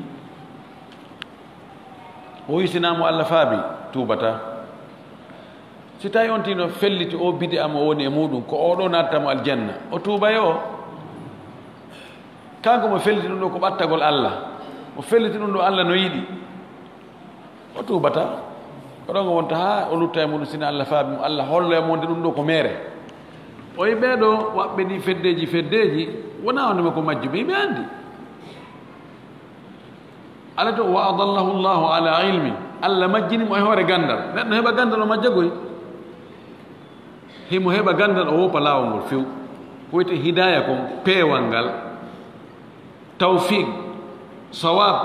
O wi, si na mo Allah faabi, tuubata. Si tawi on tino felliti o bidi'a mo woni e muɗum, ko o ɗo natta mo aljanna, o tuuba yo. Kanko mo felliti ɗum ɗo ko ɓattagol Allah. Mo felliti ɗum ɗo Allah no yiɗi. O tuubata. Ko ɗon o wonta haa o lutta e muɗum, sina Allah faabi mo, Allah hollo e mo wonde ɗum ɗo ko meere. O yi ɓee ɗo waɓɓe ɗi feddeeji, feddeeji, wonaa wonde ma ko majjuɓe, yimɓe anndi. Ala to, wa adallahu Allahu ala ilmi. Allah majjini mo e hoore ganndal. Neɗɗo heɓa ganndal o majja goy. Himo heɓa ganndal o woppa laawol ngol few. Ko wiyetee hidaaya kon, peewal ngal, tawfiq, sawab,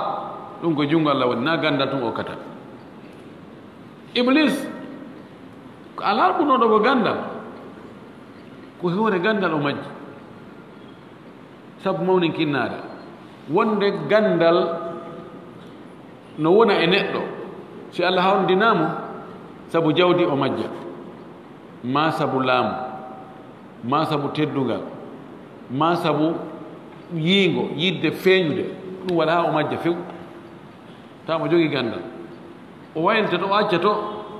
ɗum ko junngo Allah woni, na ganndal tun o kata. Iblis, ko alaa ɓurnooɗo mo ganndal, ko e hoore ganndal o majji. Sabu mawninkinnaade, wonde ganndal no wona e neɗɗo, si Allah hawrindinaa mo, sabu jawdi o majja, maa sabu laamu, maa sabu teddungal, maa sabu yiingo, yiɗde feeñude, ɗum waɗa haa o majja few. Tawa mo jogii ganndal. O waylitoto, o accato,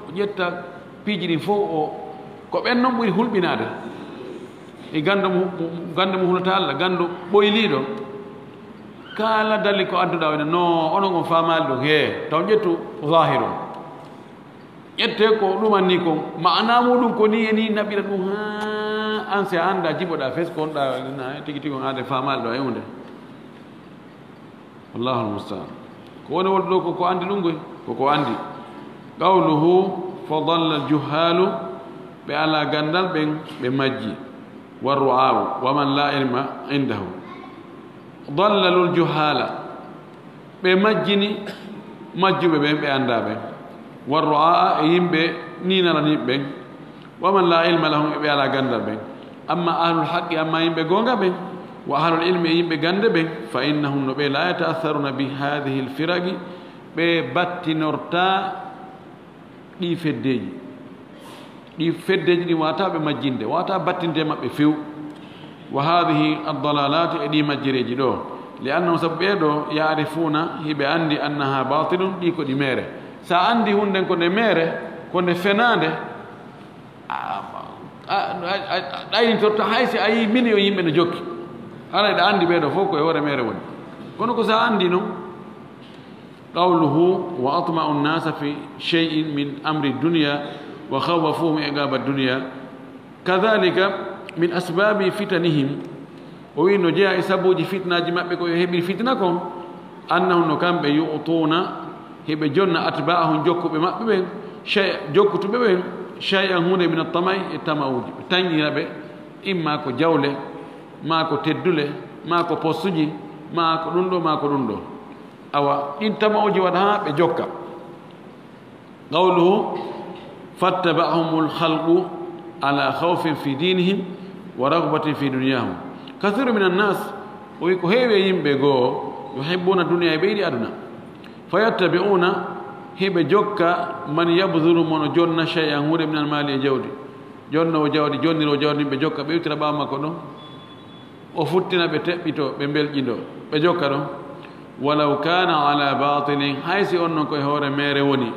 o ƴetta piiji ɗin fof, o, ko ɓen noon ɓuri hulɓinaade. E ganndo mo, mo, ganndo mo hulata Allah, ganndo ɓoyliiɗo. Kala dalli ko adduɗaa, wayno no onon on faamaali ɗum, he, taw ƴettu zahir on. Ƴette ko ɗuman ni kon, maana muɗum ko ni e ni naɓira ɗum, haa an si a annda jiboɗa fes ko on ɗa, na tigi tigi on aade faamaali ɗo e hunde. Wallahu almustaan. Ko woni wonde ɗo ko ko anndi ɗum goy? Ko ko anndi. Qawluhu, fa dalla aljuhalu, ɓe ala ganndal ɓen, ɓe majji. Warru'au, wa man la ilma indahu. Dallalul juhala, ɓe majjini majjuɓe ɓen, ɓe annda ɓen. Warru'aa, e yimɓe ninaraniiɓe ɓen. Wa man la ilma lahum, e ɓe ala ganndal ɓen. Amma ahlul haqqi, amma yimɓe goonga ɓen. Wa ahlul ilmi, e yimɓe gannde ɓen. Fa innahum, no ɓe, la yata'atharuna bi hadhihi alfiraqi, ɓe battinorta ɗi feddeeji. Ɗi feddeeji ɗin wata ɓe majjinde, wata battinde maɓɓe few. Wa hadhihi ad-dalalati, e ɗi majjereeji ɗo. Li annahum, sabu ɓee ɗo, ya'rifuna, hiɓe anndi, annaha batilun, ɗi ko ɗi meere. Sa anndi hunden ko nde meere, ko nde fenaande, a, a, a, a, a ɗaynitorto hay si a yii miliyon yimɓe no jokki. Hara eɗa anndi ɓee ɗo fof ko e hoore meere woni. Kono ko sa anndi non, qawluhu, wa atma'u nnasa fi shay'in min amri dunya wa khawwafuhum iqaba dunya, kadhalika min asbabi fitanihim. O wi no jeya e sabuuji fitnaaji maɓɓe ko yo heɓiri fitina kon, annahum, no kamɓe, yu'tuna, hiɓe jonna, atba'ahum, jokkuɓe maɓɓe ɓen, shay-, jokkutuɓe ɓen, shay'an, hunde, min at-tama'i, e tama'uuji. Ɓe tañira ɓe, imma ko jawle, ma ko teddule, ma ko postuji, ma ko ɗum ɗo, ma ko ɗum ɗo. Awa, ɗin tama'uji waɗa haa ɓe jokka. Qawluhu, fattaba'ahumul khalqu ala khawfin fi dinihim wa raghbatin fi dunyahum. Kathiru minan nas, o wi ko heewi e yimɓe goo, yuhibbuna dunya, ɓe yiɗi aduna. Fayattabi'una, hiɓe jokka, man yabdhulu, mo no jonna, shay'an, huunde, minal mali, e jawdi. Jonnoowo jawdi, jonniroowo jawdi, ɓe jokka, ɓe iwtira ɓaawo makko ɗon. O futtina ɓe, teɓɓito ɓe, mbelƴindo ɓe, jokka ɗon. Walaw kana ala batilin, hay si on non ko e hoore meere woni,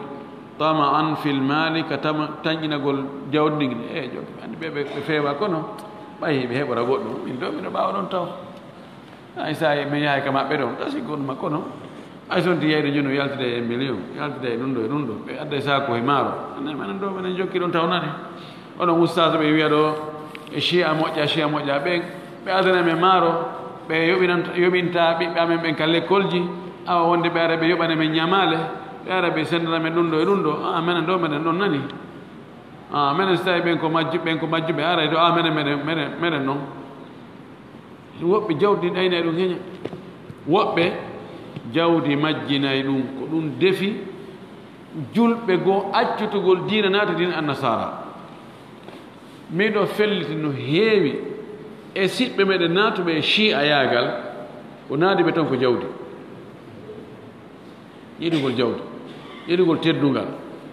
tama'an fil mali, ka tama-, tanƴinagol jawdi ndin. E jokki, anndi ɓe, ɓe, ɓe feewa, kono ɓay ɓe heɓora goɗɗum, min ɗo, miɗo ɓaawa ɗon taw. Ay, sa yi-, mi yahay ka maɓɓe ɗon, tasi gonma kono. Ay, so on ti yeyde jooni, o yaltida e million, yaltida e ɗum ɗo, e ɗum ɗo. Ɓe adda e saako e maaro. Anen, menen ɗo, menen jokki ɗon taw nani. Onon ustaas ɓe wiya ɗo, e Shia moƴƴa, Shia moƴƴa. Ɓen, ɓe adana men maaro, ɓe yoɓinan-, yoɓinta ɓiɓɓe amen ɓen ka lekkolji. Awa wonde ɓe ara ɓe yoɓana men ñamaale, ɓe ara ɓe senndana men ɗum ɗo e ɗum ɗo. Ah, menen ɗo, menen ɗon nani. Ah, menen so tawi ɓen ko majju-, ɓen ko majjuɓe, ara e ɗo, ah, menen, menen, menen, menen non. Woɓɓe jawdi ɗin aynay ɗum heña. Woɓɓe jawdi majjinay ɗum, ko ɗum defi julɓe goo accutugol diina, naata diina annasara. Miɗo felliti no heewi e siɓɓe meɗen naatuɓe e Shi'ayaagal, ko naadi ɓe ton ko jawdi. Yiɗugol jawdi, yiɗugol teddungal,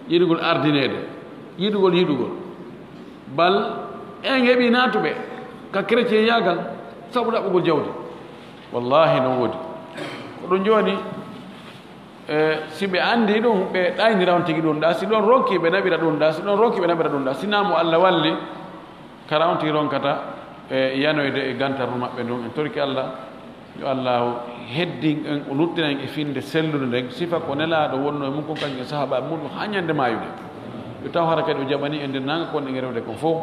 yiɗugol ardineede, yiɗugol, yiɗugol. Bal en heɓi naatuɓe ka chrétienyagal sabu ɗaɓɓugol jawdi. Wallahi, no woodi. Ko ɗum jooni, e, si ɓe anndi ɗum, ɓe ɗaynira on tigi ɗum ɗa. Si ɗon ronki, ɓe naɓira ɗum ɗa. Si ɗon ronki, ɓe naɓira ɗum ɗa. Sinaa mo Allah walli, kara on tigi ronkata, e, yanoyde e gantarru maɓɓe ndun. En torki Allah, yo Allahu heddin en, o luttina en e finde sellude nden, sifa ko Nelaaɗo wonno e mum kon, kañum e sahaabaaɓe muɗum, haa ñande maayude. Yo taw hara kadi o jaɓani en nder naange kon e rewde kon fof.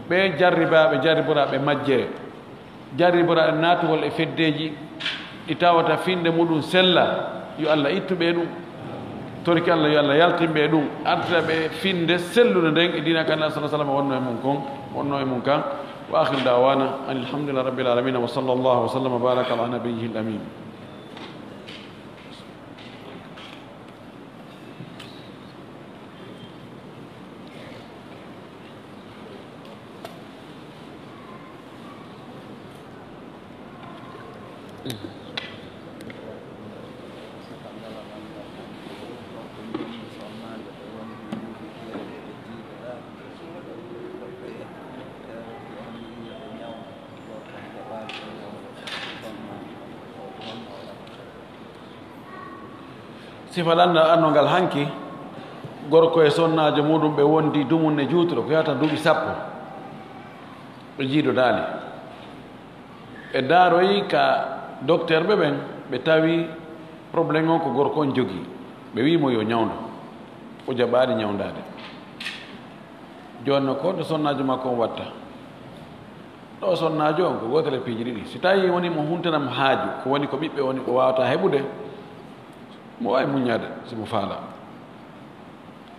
Ɓe jarribaaɓe, jarriboraaɓe majjere, jarriboraaɓe naatugol e feddeeji ɗi tawata finde muɗum sella, yo Allah ittu ɓe ɗum. Torki Allah, yo Allah yaltin ɓe ɗum, artira ɓe finde sellude nden e diina ka Nulaaɗo, sallallahu alaihi wasallam, wonno e mum kon, wonno e mum kan. Wa akhiru da'wana anil hamdulillahi rabbil alamin, wa sallallahu wa sallam wa baraka ala nabiyyihil amin. Sifa lanndal annoo ngal hanki, gorko e sonnaajo muuɗum ɓe wondi dumunne juutuɗo ko yahata duuɓi sappo. Ɓe jiidodaali. Ɓe ndaaroyi ka dokteer ɓe ɓen, ɓe tawi problème on ko gorko on jogii. Ɓe wi'i mo yo ñawndo. O jaɓaali ñawndaade. Jooni no ko honto sonnaajo makko on watta? Ɗoo sonnaajo on ko gootel e piiji ɗiɗi. Si tawii wonii mo huntana mo haaju, ko woni ko ɓiɓɓe woni o waawataa heɓude, mo waawi muññaade si mo faalaa.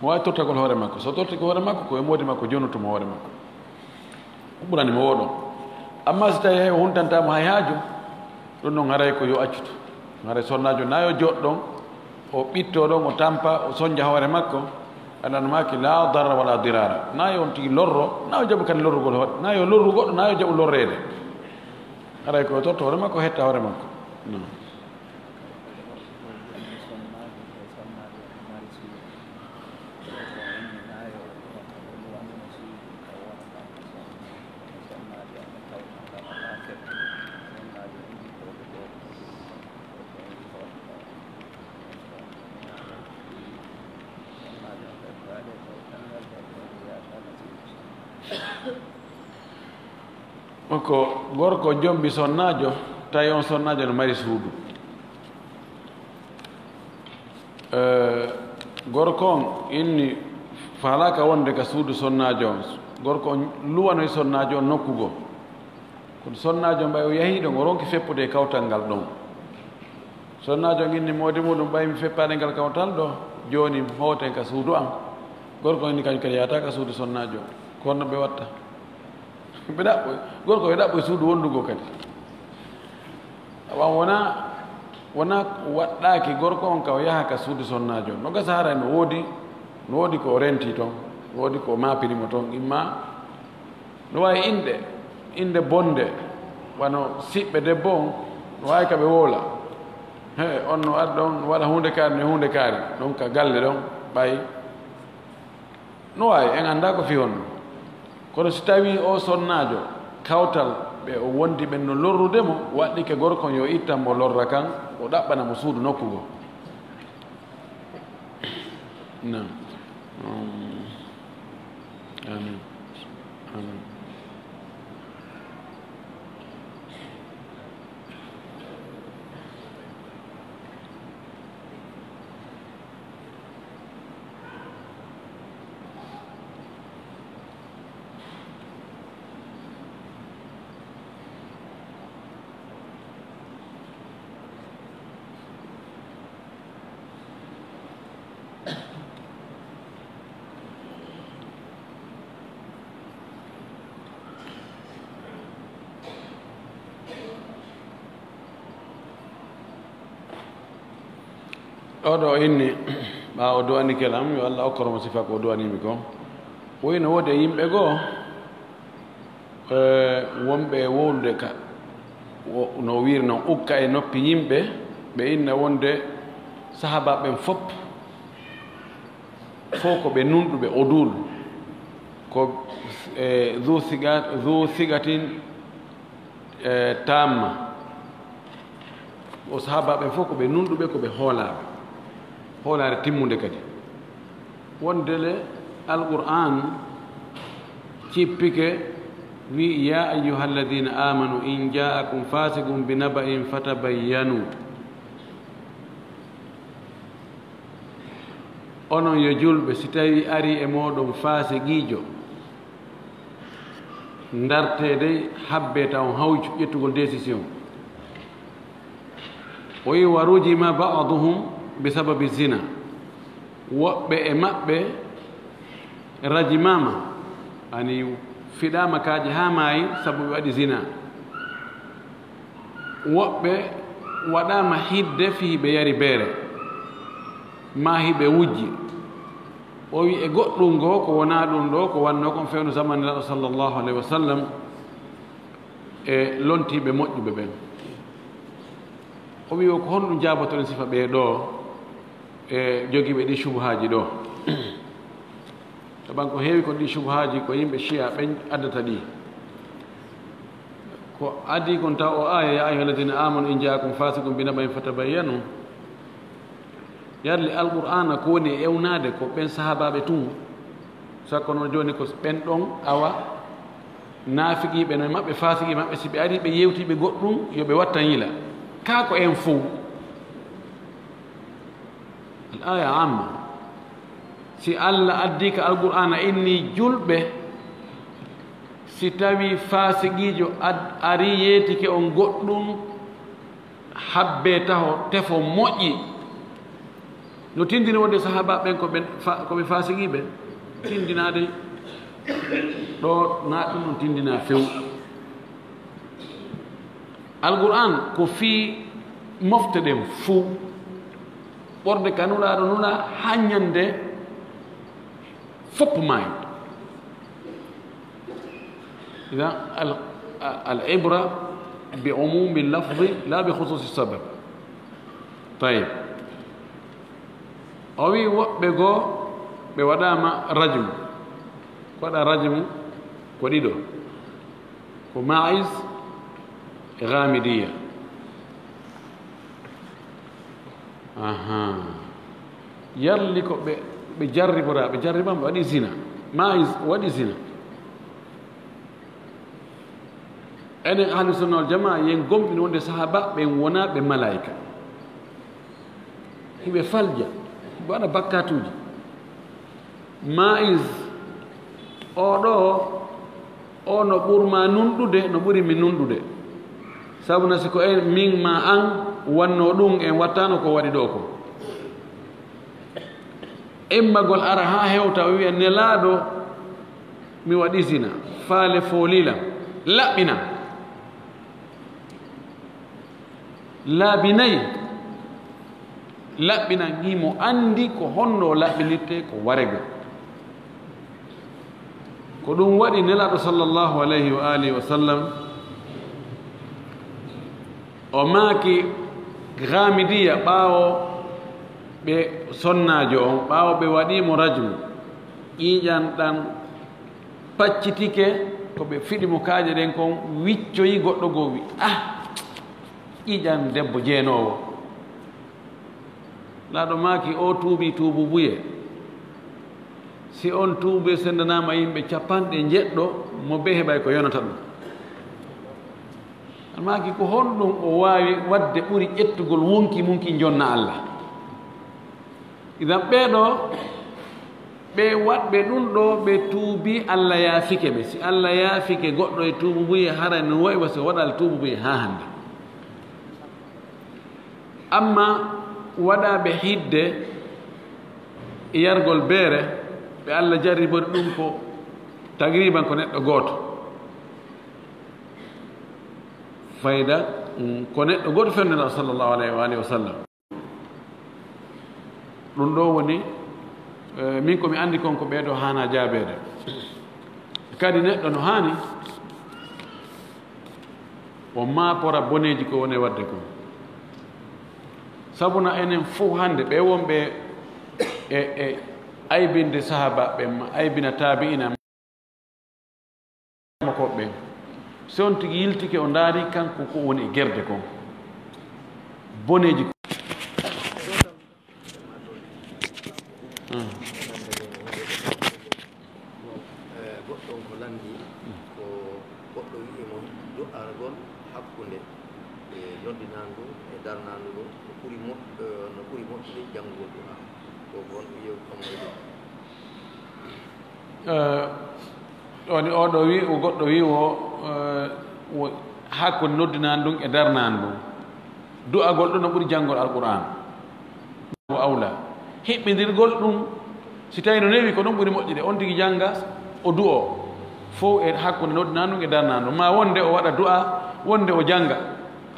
Mo waawi tortagol hoore makko. So tortii ko hoore makko, ko e moodi makko jonotu mo hoore makko. Ko ɓurani mo woo ɗon. Ammaa si tawii hay o huntantaa mo hay haaju, ɗum ɗon haray ko yo accutu. Haray sonnaajo na yo jooɗo ɗon, o ɓittoo ɗon, o tampa, o sonja hoore makko. Alla no maaki, "Laa darara walaa diraara." Na yo on tigi lorro, na yo jaɓu kadi lorrugol hoore, na yo lorru goɗɗo, na yo jaɓu lorreede. Haray ko o torto hoore makko, o hetta hoore makko. Non. Ko gorko jombi sonnaajo, tawi on sonnaajo no mari suudu. Eh, gorko on inni faalaaka wonde ka suudu sonnaajo on. Gorko on luwanoy sonnaajo on nokku goo. Kono sonnaajo mbay o yahii ɗon, o ronki feppude e kawtal ngal ɗon. Sonnaajo on inni moodi muuɗum, "Ɓay mi feppaade ngal kawtal ɗoo, jooni hooten ka suudu an." Gorko on inni kañum kadi yahataa ka suudu sonnaajo on. Ko honno ɓe watta? Ɓe ɗaɓɓoy, gorko e ɗaɓɓoy suudu wondu goo kadi. Awa wona, wona waɗɗaaki gorko on ka o yaha ka suudu sonnaajo on. No gasa haray no woodi, no woodi ko o renti ton, no woodi ko o maapini mo ton, imma no waawi inɗe, inɗe bonɗe, wano siɓɓe debbo on, no waawi ka ɓe wowla. He, on no adda on, no waɗa huunde kaari, no huunde kaari. Ɗon ka galle ɗon, ɓay no waawi, en anndaa ko fii honno. Kono si tawii oo sonnaajo, kawtal ɓe o wondi ɓen no lorrude mo, waɗɗike gorko on yo ittan mo lorra kan, o ɗaɓɓana mo suudu nokku goo. Naam. Mm. Amiin. Amiin. Oo ɗoo inni, ɓaawo o du'anike lan, yo Alla okkoro mo sifa ko o du'anii mi kon. O wi'i no woodi e yimɓe goo, eh, wonɓe e wowlude ka, wo-, no wiiri non, ukka e noppi yimɓe, ɓe inna wonde sahaabaaɓe ɓen fof, fof ko ɓe nunɗuɓe, udul, ko, eh, zu siga-, zu sigatin, eh, tamma. O sahaabaaɓe ɓen fof ko ɓe nunɗuɓe, ko ɓe hoolaaɓe, hoolaare timmunde kadi. Wonde le Alqur'aan cippike, wi'i, "Yaa ayyuhalladhiina aamanu in jaa'akum faasiqun binaba'in fatabayyanu." Onon yo julɓe, si tawii arii e mooɗon faasiqiijo, ndartee dey, habbee taw on hawju ƴettugol décision. O wi'i, "Wa rujima ba'duhum bi sababi zina." Woɓɓe e maɓɓe rajimaama, ani fiɗaama kaaƴe haa maayi sabu ɓe waɗi zina. Woɓɓe waɗaama hidde fii ɓe yari beere, maa hiɓe wujji. O wi'i e goɗɗum goo ko wonaa ɗum ɗoo, ko wannoo kon fewndo zamani Nelaaɗo sallallahu alayhi wa sallam e lontiiɓe moƴƴuɓe ɓen. O wi'i o ko honɗum jaabotoɗen sifa ɓee ɗoo e jogiiɓe ɗii shubuhaaji ɗoo? Saban ko heewi kon ɗii shubuhaaji ko yimɓe Shi'a ɓen addata ɗi. Ko adii kon taw o aaya, "Yaa ayyuhalladhiina aamanu in jaa'akum faasiqun binaba'in fatabayyanu." Yarli Alqur'aana ko woni e ewnaade ko ɓen sahaabaaɓe tun. Sakko noon jooni ko ɓen ɗon awa naafiqiiɓe no e maɓɓe, faasiqi maɓɓe, si ɓe arii ɓe yewtii ɓe goɗɗum, yo ɓe wattan yila. Kaa ko en fow. Al aaya amma. Si Alla addii ka Alqur'aana inni julɓe, si tawii faasiqiijo ad-, arii yeetike on goɗɗum, habbee taho tefo moƴƴi. No tindini wonde sahaabaaɓe ɓen ko ɓen fa-, ko ɓe faasiqiiɓe? Tindinaade ɗo, na ɗum ɗum tindinaa few. Alqur'aan ko fii mofte ɗen fow. Ɓorde ka Nulaaɗo nula haa ñande fof maayi. Idan al, al ibra bi umumi lafzi la bi khususi sabab. Tayib. O wi woɓɓe goo ɓe waɗaama rajmu. Ko waɗa rajmu ko ɗiɗo. Ko Ma'iz e Ghamidiyya. Aha. Yarli ko ɓe, ɓe jarribora, ɓe jarribama, ɓe waɗi zina. Ma'iz waɗi zina. Enen Ahlu Sunna wal Jamaa, yen gomɗin wonde sahaaba ɓen wonaa ɓe malaa'ika. Hiɓe falja, hiɓe waɗa bakkaatuuji. Ma'iz, oo ɗoo, oo no ɓurma nunɗude, no ɓuri mi nunɗude. Sabu na si ko en, min maa an wannoo ɗum, en wattaano ko waɗi ɗoo ko. Immagol ara haa hewta, o wiya, "Nelaaɗo, mi waɗi zina, faale foolilam, laɓɓinam." Laabi nay, laɓɓinan himo anndi ko honno o laɓɓinirtee ko waregol. Ko ɗum waɗi Nelaaɗo sallallahu alayhi wa alihi wa sallam, o maaki Ghaamidiya ɓaawo ɓe sonnaajo on, ɓaawo ɓe waɗii mo rajmu, ƴiiƴan ɗan paccitike, ko ɓe fiɗi mo kaaƴe ɗen kon, wiccoyi goɗɗo goo wi, "Ah, ƴiiƴan debbo jeenoowo." Laaɗo maaki, "O tuubi tuubu buye. Si on tuubu sendanaama yimɓe capanɗe njeɗɗo, mo bee heɓay ko yonata ɗum." An maaki, "Ko honɗum o waawi waɗde ɓuri ƴettugol wonki mum ki jonna Allah?" Idan ɓee ɗoo, ɓe waɗɓe ɗum ɗoo, ɓe tuubi, Allah yaafike ɓe. Si Allah yaafike goɗɗo e tuubu buye, haray no wayi wa si o waɗal tuubu buye haa hannde. Amma waɗaaɓe hidde e yargol beere, ɓe Allah jarribori ɗum ko tagriban ko neɗɗo gooto. Fayda, mm, ko neɗɗo gooto fewndo Nelaaɗo sallallahu alayhi wa alihi wa sallam. Ɗum ɗoo woni, eh, min ko mi anndi kon ko ɓee ɗoo haanaa jaabeede. Kadi neɗɗo no haani o maapora boneeji ko woni e waɗde kon. Sabu na enen fow hannde ɓe wonɓe e, e aybinde sahaabaaɓe ɓen, aybina taabi'ina makko ɓen. Si on tigi yiltike o ndaari kanko ko woni e gerde kon. Boneeji ko. Hmm. Eh, goɗɗo on ko lanndii, ko goɗɗo wi'i mo du'agol hakkunde, eh, noddinaandu e darnaandu ɗum, no ɓuri mo-, eh, no ɓuri moƴƴude janngugol du'a. Ko on yew-, on e ɗum. Eh, woni oo ɗoo wi-, o goɗɗo wi wo, eh, wo hakkunde noddinaandu ndun e darnaandu ndun. Du'agol ɗum no ɓuri janngol Alqur'aan. Wo awla. Hiɓɓindirgol ɗum, si tawii no newi, ko ɗum ɓuri moƴƴude. On tigi jannga, o du'oo. Fow e hakkunde noddinaandu ndun e darnaandu ndun. Maa wonde o waɗa du'a, wonde o jannga.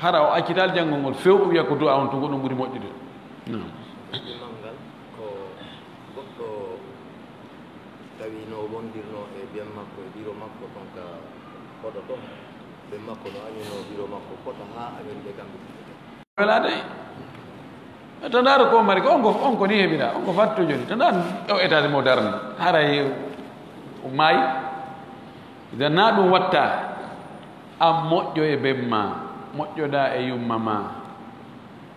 Hara o accitaali janngol ngol few, o wi'a ko du'a on tun ko ɗum ɓuri moƴƴude. Naam. Ɗimmal ngal ko goɗɗo tawi no wondirnoo e ben makko e biro makko ton ka hoɗo ton. Ben makko no añunoo biro makko fota haa añude kamɓe ɗiɗo. Welaade. To ndaaro ko mari ko on ko, on ko ni heɓira, on ko fatto jooni. To ndaar o etaade mo darni. Haray o maayi. Idan na ɗum watta. An moƴƴo e ben maa, moƴƴoɗaa e yumma maa.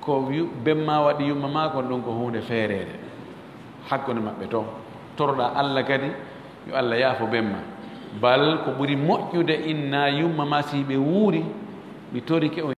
ko yu- bemma waɗi yumma ma, kon ɗum ko huunde feereede hakkunde maɓɓe to. Toroɗa Allah kadi yo Allah yaafo bemma. Bal ko ɓuri moƴƴude inna yumma ma si ɓe wuuri, mi torike on.